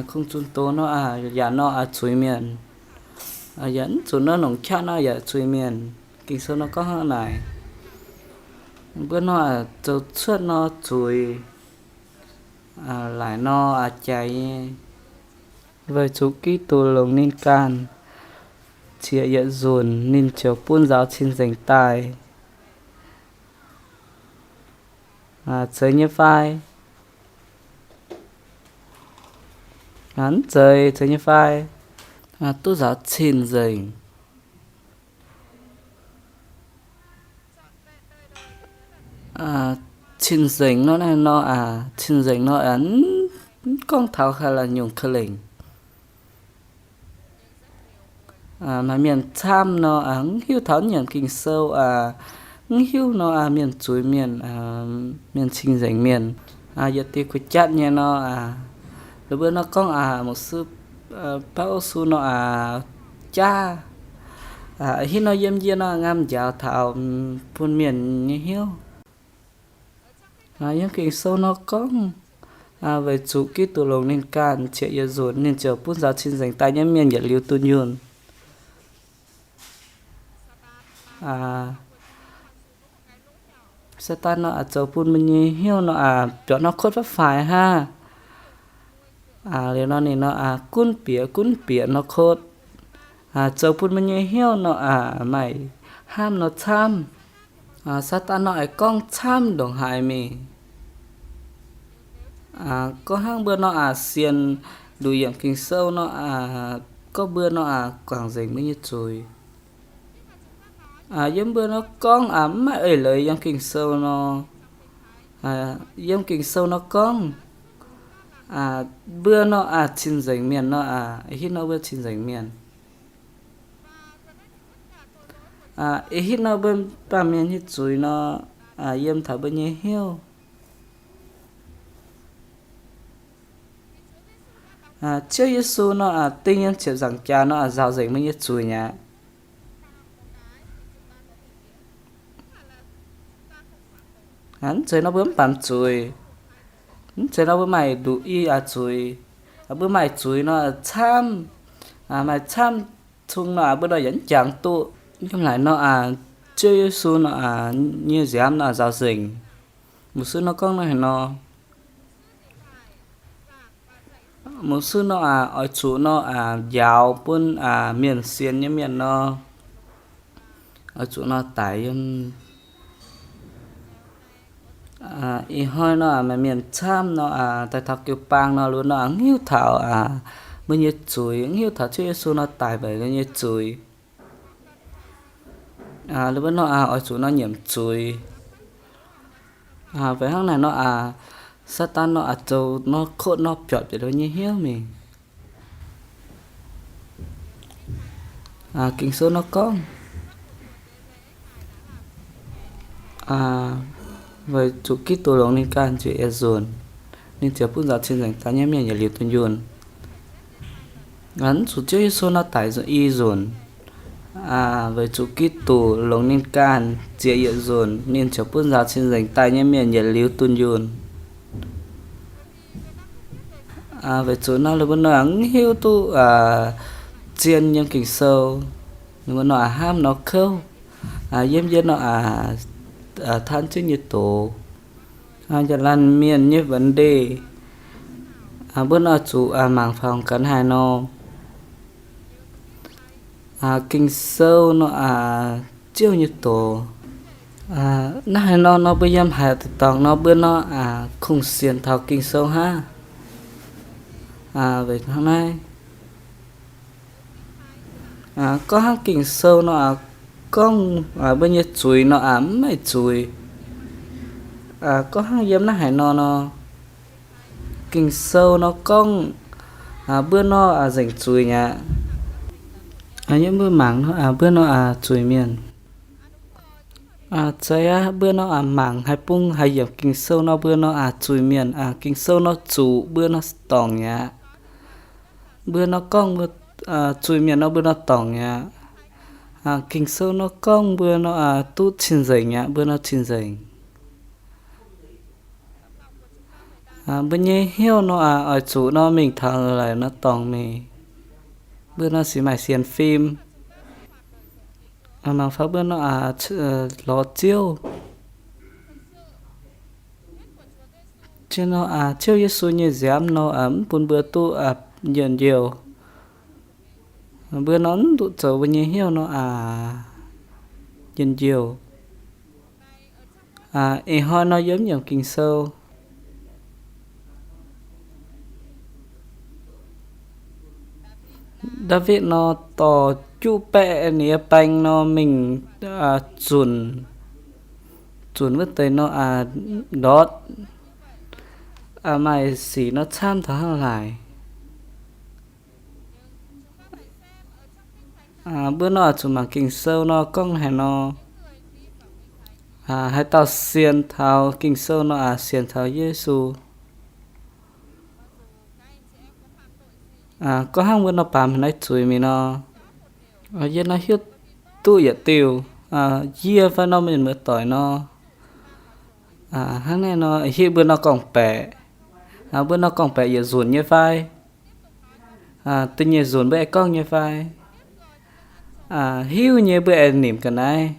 Kungx zunh doz nor yaac nor zuiz-mienh, yaac mv zuqc nor longc qaqv nor yaac zuiz-mienh. Ging-Sou nor gorngv hnangv naaic. Mbuo nor zoux cuotv nor zuiz, laaic nor jaaix nyei. Weic zuqc Giduc longc ninh ganh qiex yietc nzunc ninh ziouc bun nzaaux cing-nzengc daaih. Zeiz nyei fai? Mv zeiz, zeiz nyei fai? Duqv nzaaux cing-nzengc. Cing-nzengc nor naaiv nor, cing-nzengc nor mv gorngv taux haaix nyungc ka'lengc. Maaih mienh camv nor mv hiuv taux nyiemc Ging-Sou, mv hiuv nor mienh zuiz mienh, mienh cing-nzengc mienh. Yietc diuh kuh jatv nyei nor, la'buo nor gorngv mouc sư bauv su nor jaav. Hitv nor yiem yie nor ngamv njaaux taux bun mienh nyei hnyouv. Yiem Ging-Sou nor gorngv, weic zuqc Giduc longc ninh ganh qiex yietc nzunc ninh ziouc bun nzaaux cing-nzengc daaih nyei mienh yietc liuz dunh yunh. Saadaan nor zoux bun mbuo nyei hnyouv nor biaux norm kotv faaux faix hnangv. Liuz nor ninh nor gunv bieqc gunv bieqc norm kotv, zoux bun mbuo nyei hnyouv nor maaih hnamv nor camv. Saadaan nor aengx gorngv camv ndongc haaix mingh. Gorngv hnangv mbuo nor sienx nduqc yiemc Ging-Sou nor, gorngv mbuo nor guangc nzengc mbuo nyei zuiz. Yiem mbuo nor gorngv mv maaih eix-leiz yiem Ging-Sou nor. Yiem Ging-Sou nor gorngv mbuo nor cing-nzengc mienh nor, hitv nor mbuo cing-nzengc mienh. Ih hitv nor mbuo baamh mienh nyei zuiz nor yiem taux mbuo nyei hnyouv. Ziouv Yesu nor ding yiem ziepc nzaangc jaax nor nzaaux nzengc mbuo nyei zuiz mi'aqv. Mv zeiz nor mbuo mv baamz zuiz. Mv zeiz nor mbuo maaih nduqc i zuiz. Mbuo maaih zuiz nor camv, maaih camv cung nor mbuo nor yaac mv jangx duqv. Yiem naaic nor Ziouv Yesu nor nyei nziaamv nor nzaaux nzengc. Mbuo sux nor gorngv nor haaix nor, mbuo sux nor oix zuqc nor njaaux bun mienh sienx nyei mienh nor, oix zuqc nor daic yiem Ih hnoi nor maaih mienh camv nor daaih taux jiu-baang nor, ninh mbuo nor mv hiuv taux mbuo nyei zuiz, mv hiuv taux Ziouv Yesu nor daic weic ninh mbuo nyei zuiz. Ninh mbuo nor oix zuqc nor nyiemc zuiz. Weic hnangv naaic nor, Saadaan nor zoux nor kotv nor biortc bieqc ninh mbuo nyei hnyouv mingh. Ging-Sou nor gorngv, weic zuqc Giduc longx ninh ganh ziec yietc nzunc, ninh ziouc bun nzaaux cing-nzengc daaih nyei mienh yietc liuz dunh yunh. Mv zuqc Ziouv Yesu nor daic i nzunc, weic zuqc Giduc longx ninh ganh ziec yietc nzunc, ninh ziouc bun nzaaux cing-nzengc daaih nyei mienh yietc liuz dunh yunh. Weic zuqc nor ninh mbuo nor mv hiuv duqv zien yiem Ging-Sou. Ninh mbuo nor hnamv nor kouv, yiem yiem nor taan zieqv nyei doz, yaac laanh mienh nyei vấn đề. Mbuo nor zuqc mangc faaux gaax haaix nor. Ging-Sou nor Ziouv nyei doz. Naaiv haaix nor nor mbuo yiem haaix deix dorngx nor mbuo nor kungx sienx taux Ging-Sou hnangv. Weic hnangv naaiv, gorngv hnangv Ging-Sou nor gorngv mbuo nyei zuiz nor mv maaih zuiz. Gorngv hnangv yiem naaiv haaix nor nor, Ging-Sou nor gorngv mbuo nor nzengc zuiz mi'aqv. Yiem mbuo mangc nor mbuo nor zuiz mienh. Zeiz aqv, mbuo nor mangc haaix bung haaix yiemc Ging-Sou nor mbuo nor zuiz mienh. Ging-Sou nor zuqc mbuo nor dorngc mi'aqv. Mbuo nor gorngv mbuo zuiz mienh nor mbuo nor dorngc mi'aqv. Ging-Sou nor gorngv mbuo nor duqv cing-nzengc mi'aqv, mbuo nor cing-nzengc. Mbuo nyei hnyouv nor oix zuqc nor mingh taux laic nor dorngc mingh. Mbuo nor sic maaih sienx fim. Mangc faaux mbuo nor lorz Ziouv. Zien nor Ziouv Yesu nyei nziaamv nor mv bun mbuo duqv njien-youh. Mbuo nor mv duqv zoux mbuo nyei hnyouv nor njien-youh. Ih hnoi nor yiem nyiemc Ging-Sou, Ndaawitv nor dorh juqv baeqv ninh nyei baeng nor mingh zunc, zunc wuov deix nor ndortv, maaih sic nor camv taux hnangv haaix. Mbuo nor zuqc mangc Ging-Sou nor gorngv haaix nor, haaix dauh sienx taux Ging-Sou nor sienx taux Yesu. Gorngv hnangv mbuo nor baamz haaix nyungc zuiz mingh nor, yie nor hiuv duqv yietc diuh, yie fai nor mienh muoz-doic nor, hnangv naaiv nor hiuv mbuo nor gorngv-baeqc, mbuo nor gorngv-baeqc yietc nzunc nyei fai? Da'nyeic nzunc mbuo aengx gorngv nyei fai? Hiuv nyei mbuo aengx nimc ga'naaiv.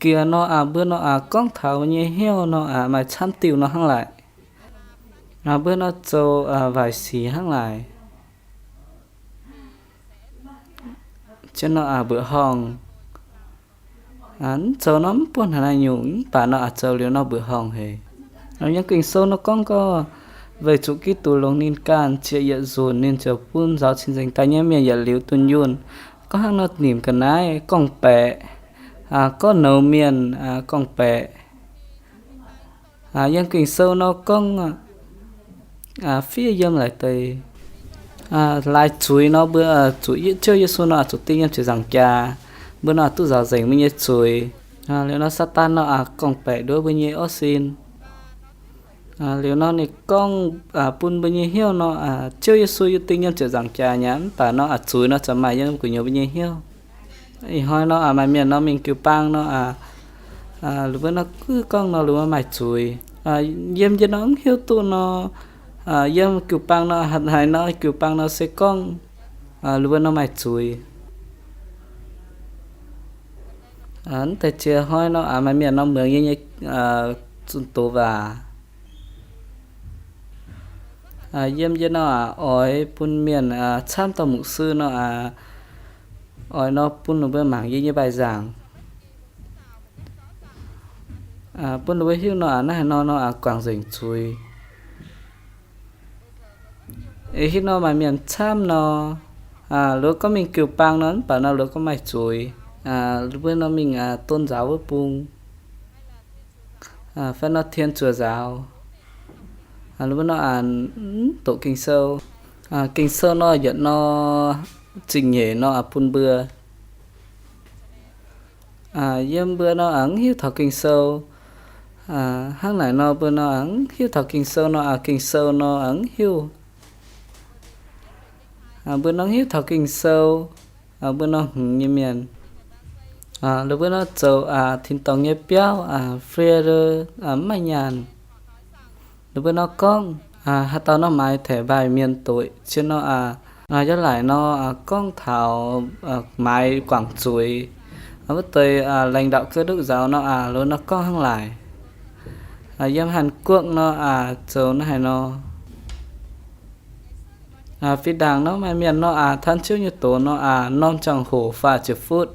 Giex nor mbuo nor gorngv taux nyei hnyouv nor maaih camv diuh nor hnangv laaic. Mbuo nor zoux waaic sic hnangv laaic. Zien nor mbuoqc horngh. Mv zoux nor mv buonv haaix nyungc, mv baac nor aqc zoux liuz nor mbuoqc horngh haic. Yiem Ging-Sou nor gorngv gorngv, weic zuqc Giduc longx ninh ganh ziec yietc nzunc, ninh ziouc bun nzaaux cing-nzengc daaih nyei mienh yietc liuz dunh yunh. Gorngv hnangv nor nimc ga'naaiv gorngv-baeqc, gorngv nouz mienh gorngv-baeqc. Yiem Ging-Sou nor gorngv fiev yiem laaix deix. Laaix zuiz nor mbuo zuqc Ziouv Yesu nor zuqc ding yiem ziepc nzaangc jaax, mbuo nor duqv nzaaux nzengc mbuo nyei zuiz. Liuz nor Saadaan nor gorngv-baeqc nduov mbuo nyei orv sin. Liuz nor ninh gorngv bun mbuo nyei hnyouv nor, Ziouv Yesu yaac ding yiem ziepc nzaangc jaax nyei aqv, mv baac nor zuiz nor ziouc maaih yiem gu'nyuoz mbuo nyei hnyouv. Ih hnoi nor maaih mienh nor mingh jiu-baang nor, ninh mbuo nor guv gorngv nor ninh mbuo maaih zuiz. Yiem jienv nor mv hiuv duqv nor, yiem jiu-baang nor haaix nor jiu-baang nor se gorngv ninh mbuo nor maaih zuiz. Mv deix ziex hnoi nor maaih mienh nor muangx yie nyei zunh doz waac. Yiem jienv nor oix bun mienh camv dauh mục sư nor, oix nor bun ninh mbuo mangc yie nyei bài giảng. Bun ninh mbuo hiuv nor aqc, naaiv haaix nor nor aqc guangc nzengc zuiz. Ih hitv nor maaih mienh camv nor, ninh mbuo gorngv mingh jiu-baang nor mv baac nor ninh mbuo gorngv maaih zuiz. Ninh mbuo nor mingh tôn giáo wuov bung, fai nor thiên chúa giáo, ninh mbuo nor aqc mv doqc Ging-Sou. Ging-Sou nor yietc nor zingh nyeic nor aqc bun mbuo. Yiem mbuo nor aqc mv hiuv taux Ging-Sou. Hnangv naaic nor mbuo nor aqc mv hiuv taux Ging-Sou nor aqc, Ging-Sou nor aqc mv hiuv. Mbuo nor hiuv taux Ging-Sou, mbuo nor hmz nyei mienh, ninh mbuo nor zoux tin-dorngh nyei biauv, frie mv maaih nyaanh. Ninh mbuo nor gorngv, haaix dauh nor maaiz thẻ bài miền tội cien nor aqc, yiem laaic nor gorngv taux maaiz guangc zuiz. Wuov deix lãnh đạo cơ đốc giáo nor aqc, ninh mbuo nor gorngv hnangv laaic. Yiem Hàn Quốc nor aqc zoux naaiv haaix nor. Fih ndaangc nor maaih mienh nor aqc, ท่านเจ้า nyei doz nor aqc, norm ziangh hoc faah ziepc futv.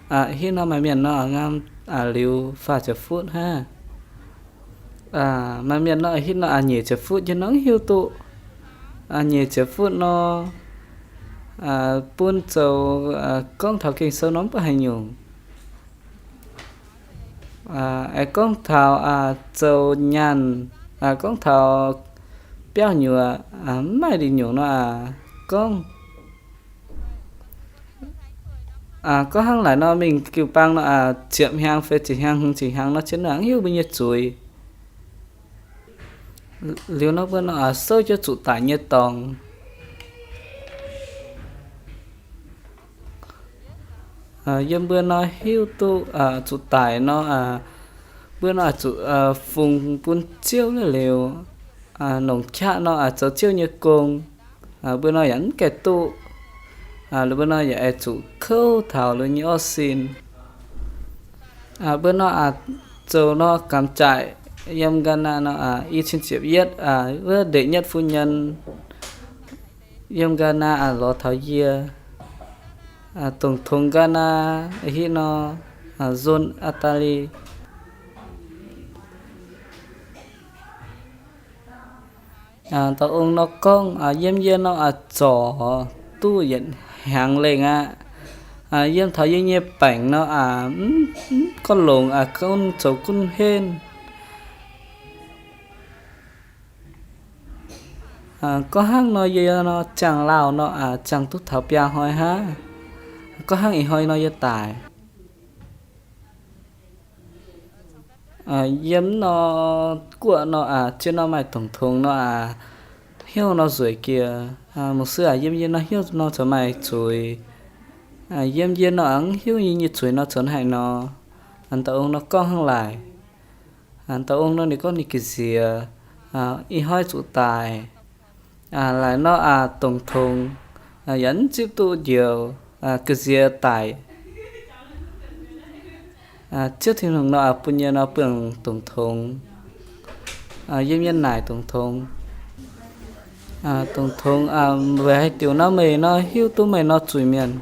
Hitv nor maaih mienh nor aqc, ngam aqc liuz faah ziepc futv hnangv. Maaih mienh nor hitv nor aqc, nyic ziepc futv nyei nor mv hiuv duqv. Nyic ziepc futv nor bun zoux gorngv taux Ging-Sou nor mv baac haaix nyungc. Aengx gorngv taux zoux nyaanh, gorngv taux biauv nyuoqc, mv maaih lingh nyungc nor aqc gorngv. Gorngv hnangv laaic nor mingh jiu-baang nor aqc, ziepc hnyangx feix ziepc hnyangx, hmz ziepc hnyangx nor cien nor aqc mv hiuv mbuo nyei zuiz. Liuz nor mbuo nor aqc souv jienv zuqc daic nyei dorngx. Yiem mbuo nor hiuv duqv zuqc daic nor, mbuo nor aqc zuqc fungx bun Ziouv liuz, longc qaqv nor aqc zoux Ziouv nyei gong. Mbuo nor yaac mv gaengh duqv. Liuz mbuo nor yaac aengx zuqc kouv taux liuz nyei orv sin. Mbuo nor aqc zoux nor กำจัด yiem Ghana nor aqc, i cin ziepc yietv wuov เด็กเยาวชน phu nyen yiem Ghana aqc lorz taux yie. Tổng thống Ghana hitv nor, John Attali. Dauh ong nor gorngv, yiem yie nor aqc zorc duqv yietc hnyangx lengh aqv. Yiem taux yie nyei baengc nor aqc, mv gorngv longx aqc, gunv zoux gunv henv. Gorngv hnangv nor yie nor ziangh lauh nor aqc, ziangh duqv taux biaa hnoi hnangv. Gorngv hnangv ih hnoi nor yie daic. Yiem nor guoqv nor aqc, zien nor maaih tổng thống nor aqc, hnyouv nor nzueic jiex. Mục sư aac, yiem yie nor hnyouv nor zoux maaih zuiz. Yiem yie nor aqc, mv hiuv yie nyei zuiz nor zoux haaix nor. Dauh ong nor gorngv hnangv laaic. Dauh ong nor ninh gorngv ninh ga'nziex, ih hnoi zuqc daic. Laaic nor aqc tổng thống yaac mv zipv duqv njoux, ga'nziex daic. Ziouv Tin-Hungh nor aqc bun yie nor buangh tổng thống. Yiem yie naaic tổng thống. Tổng thống, weic haaix diuc nor meih nor hiuv duqv meih nor zuiz-mienh?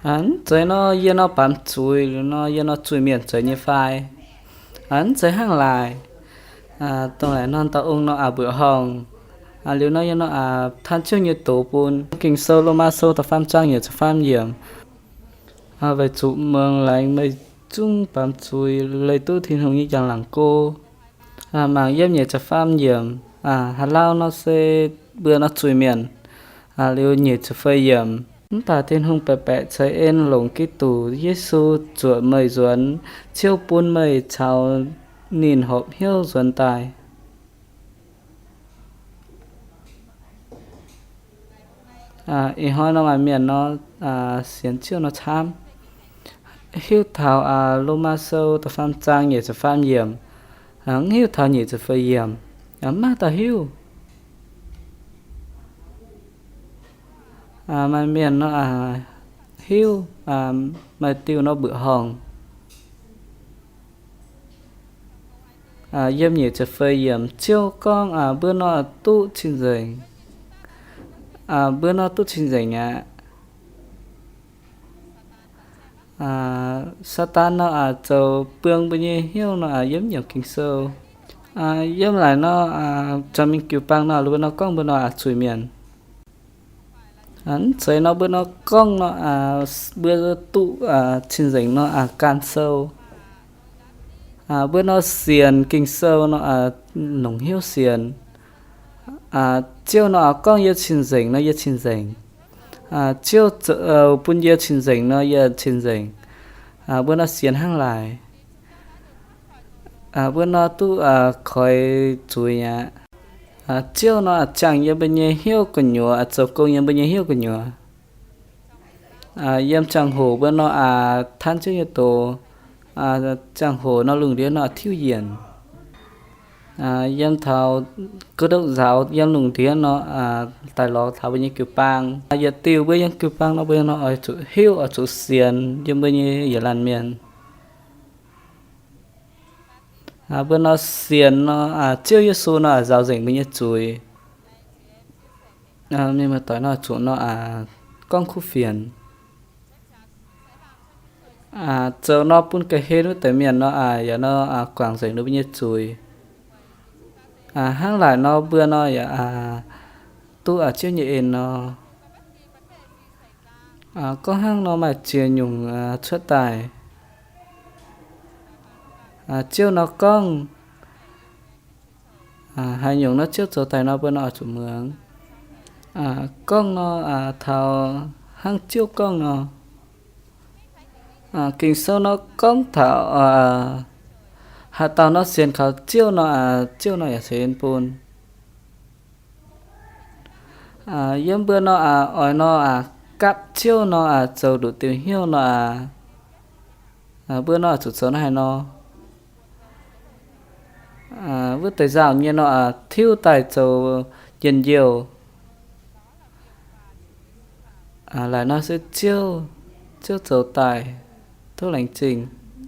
Mv zeiz nor yie nor baamz zuiz nor, yie nor zuiz-mienh zoux nyei fai? Mv zeiz hnangv laaic. Dongh laaic nor dauh ong nor aqc mbuoqc horngh. Liuz nor yie nor aqc ท่านเจ้า nyei doz bun. Ging-Sou, Lomaa Sou da'faam zaang nyic ziepc faam yiemc. Weic zuqc muangx laengz meih zungv baamz zuiz, leih duqv Tin-Hungh nyei njang-laangc go. Mangc yiem nyic ziepc faam yiemc. Haaix lauh nor se mbuo nor zuiz-mienh. Liuz nyic ziepc feix yiemc. Mv baac Tin-Hungh baeqc baeqc ceix en longc Giduc Yesu zuoqc meih nzuonx. Ziouv bun meih caux ninh horpc hnyouv nzuonx daaih. Ih hnoi nor maaih mienh nor sienx Ziouv nor camv. Hiuv taux Lomaa Sou da'faam zaang nyic ziepc faam yiemc, mv hiuv taux nyic ziepc feix yiemc. Maiv dauh hiuv. Maaih mienh nor hiuv, maaih diuh nor mbuoqc horngh. Yiem nyic ziepc feix yiemc Ziouv gorngv mbuo nor duqv cing-nzengc. Mbuo nor duqv cing-nzengc aqv. Saadaan nor zoux buang mbuo nyei hnyouv nor yiem nyungc Ging-Sou. Yiem laaic nor, jangx mingh jiu-baang nor, mbuo nor gorngv mbuo nor zuiz mienh. Mv zeiz nor, mbuo nor gorngv nor, mbuo duqv cing-nzengc nor gan sou. Mbuo nor sienx Ging-Sou nor, longc hnyouv sienx. Ziouv nor gorngv yie cing-nzengc nor yie cing-nzengc. Ziouv bun yie cing-nzengc nor yie cing-nzengc. Mbuo nor sienx hnangv laaic, mbuo nor duqv koix zuiz aqv. Ziouv nor ziangh yiem mbuo nyei hnyouv gu'nyuoz, zoux gong yiem mbuo nyei hnyouv gu'nyuoz. Yiem ziangh hoc mbuo nor aa, tanv Ziouv nyei doz, ziangh hoc nor lungh ndiev nor tiuv yienc. Yiem taux ga'ndopv nzaaux yiem lungh ndiev nor, daaih lorz taux mbuo nyei jiu-baang. Yietc diuh mbuo yiem jiu-baang nor, mbuo nor oix zuqc hiuv, oix zuqc sienx yiem mbuo nyei yietc laanh mienh. Mbuo nor sienx nor, Ziouv Yesu nor nzaaux nzengc mbuo nyei zuiz. Mienh muoz-doic nor zuqc nor gorngv kuv fienx. Zoux nor bun ga'hlen wuov deix mienh nor yaac nor guangc nzengc ninh mbuo nyei zuiz. Hnangv laaic nor mbuo nor yaac duqv Ziouv nyei en nor. Gorngv hnangv nor maaih ziex nyungc cuotv daaih. Ziouv nor gorngv, haaix nyungc nor Ziouv zoux daaih nor mbuo nor oix zuqc muangx. Gorngv nor taux hnangv Ziouv gorngv nor. Ging-Sou nor gorngv taux haaix dauh nor sienx kaux Ziouv nor, Ziouv nor yaac ceix en bun. Yiem mbuo nor oix nor gapv Ziouv nor zoux nduqc diuh hnyouv nor, mbuo nor zuqc zoux naaiv haaix nor. Wuov deix nzauh nyei nor tiuv daaih zoux njien-youh. Laaic nor se Ziouv, Ziouv zoux daaih, tov laengz zingh.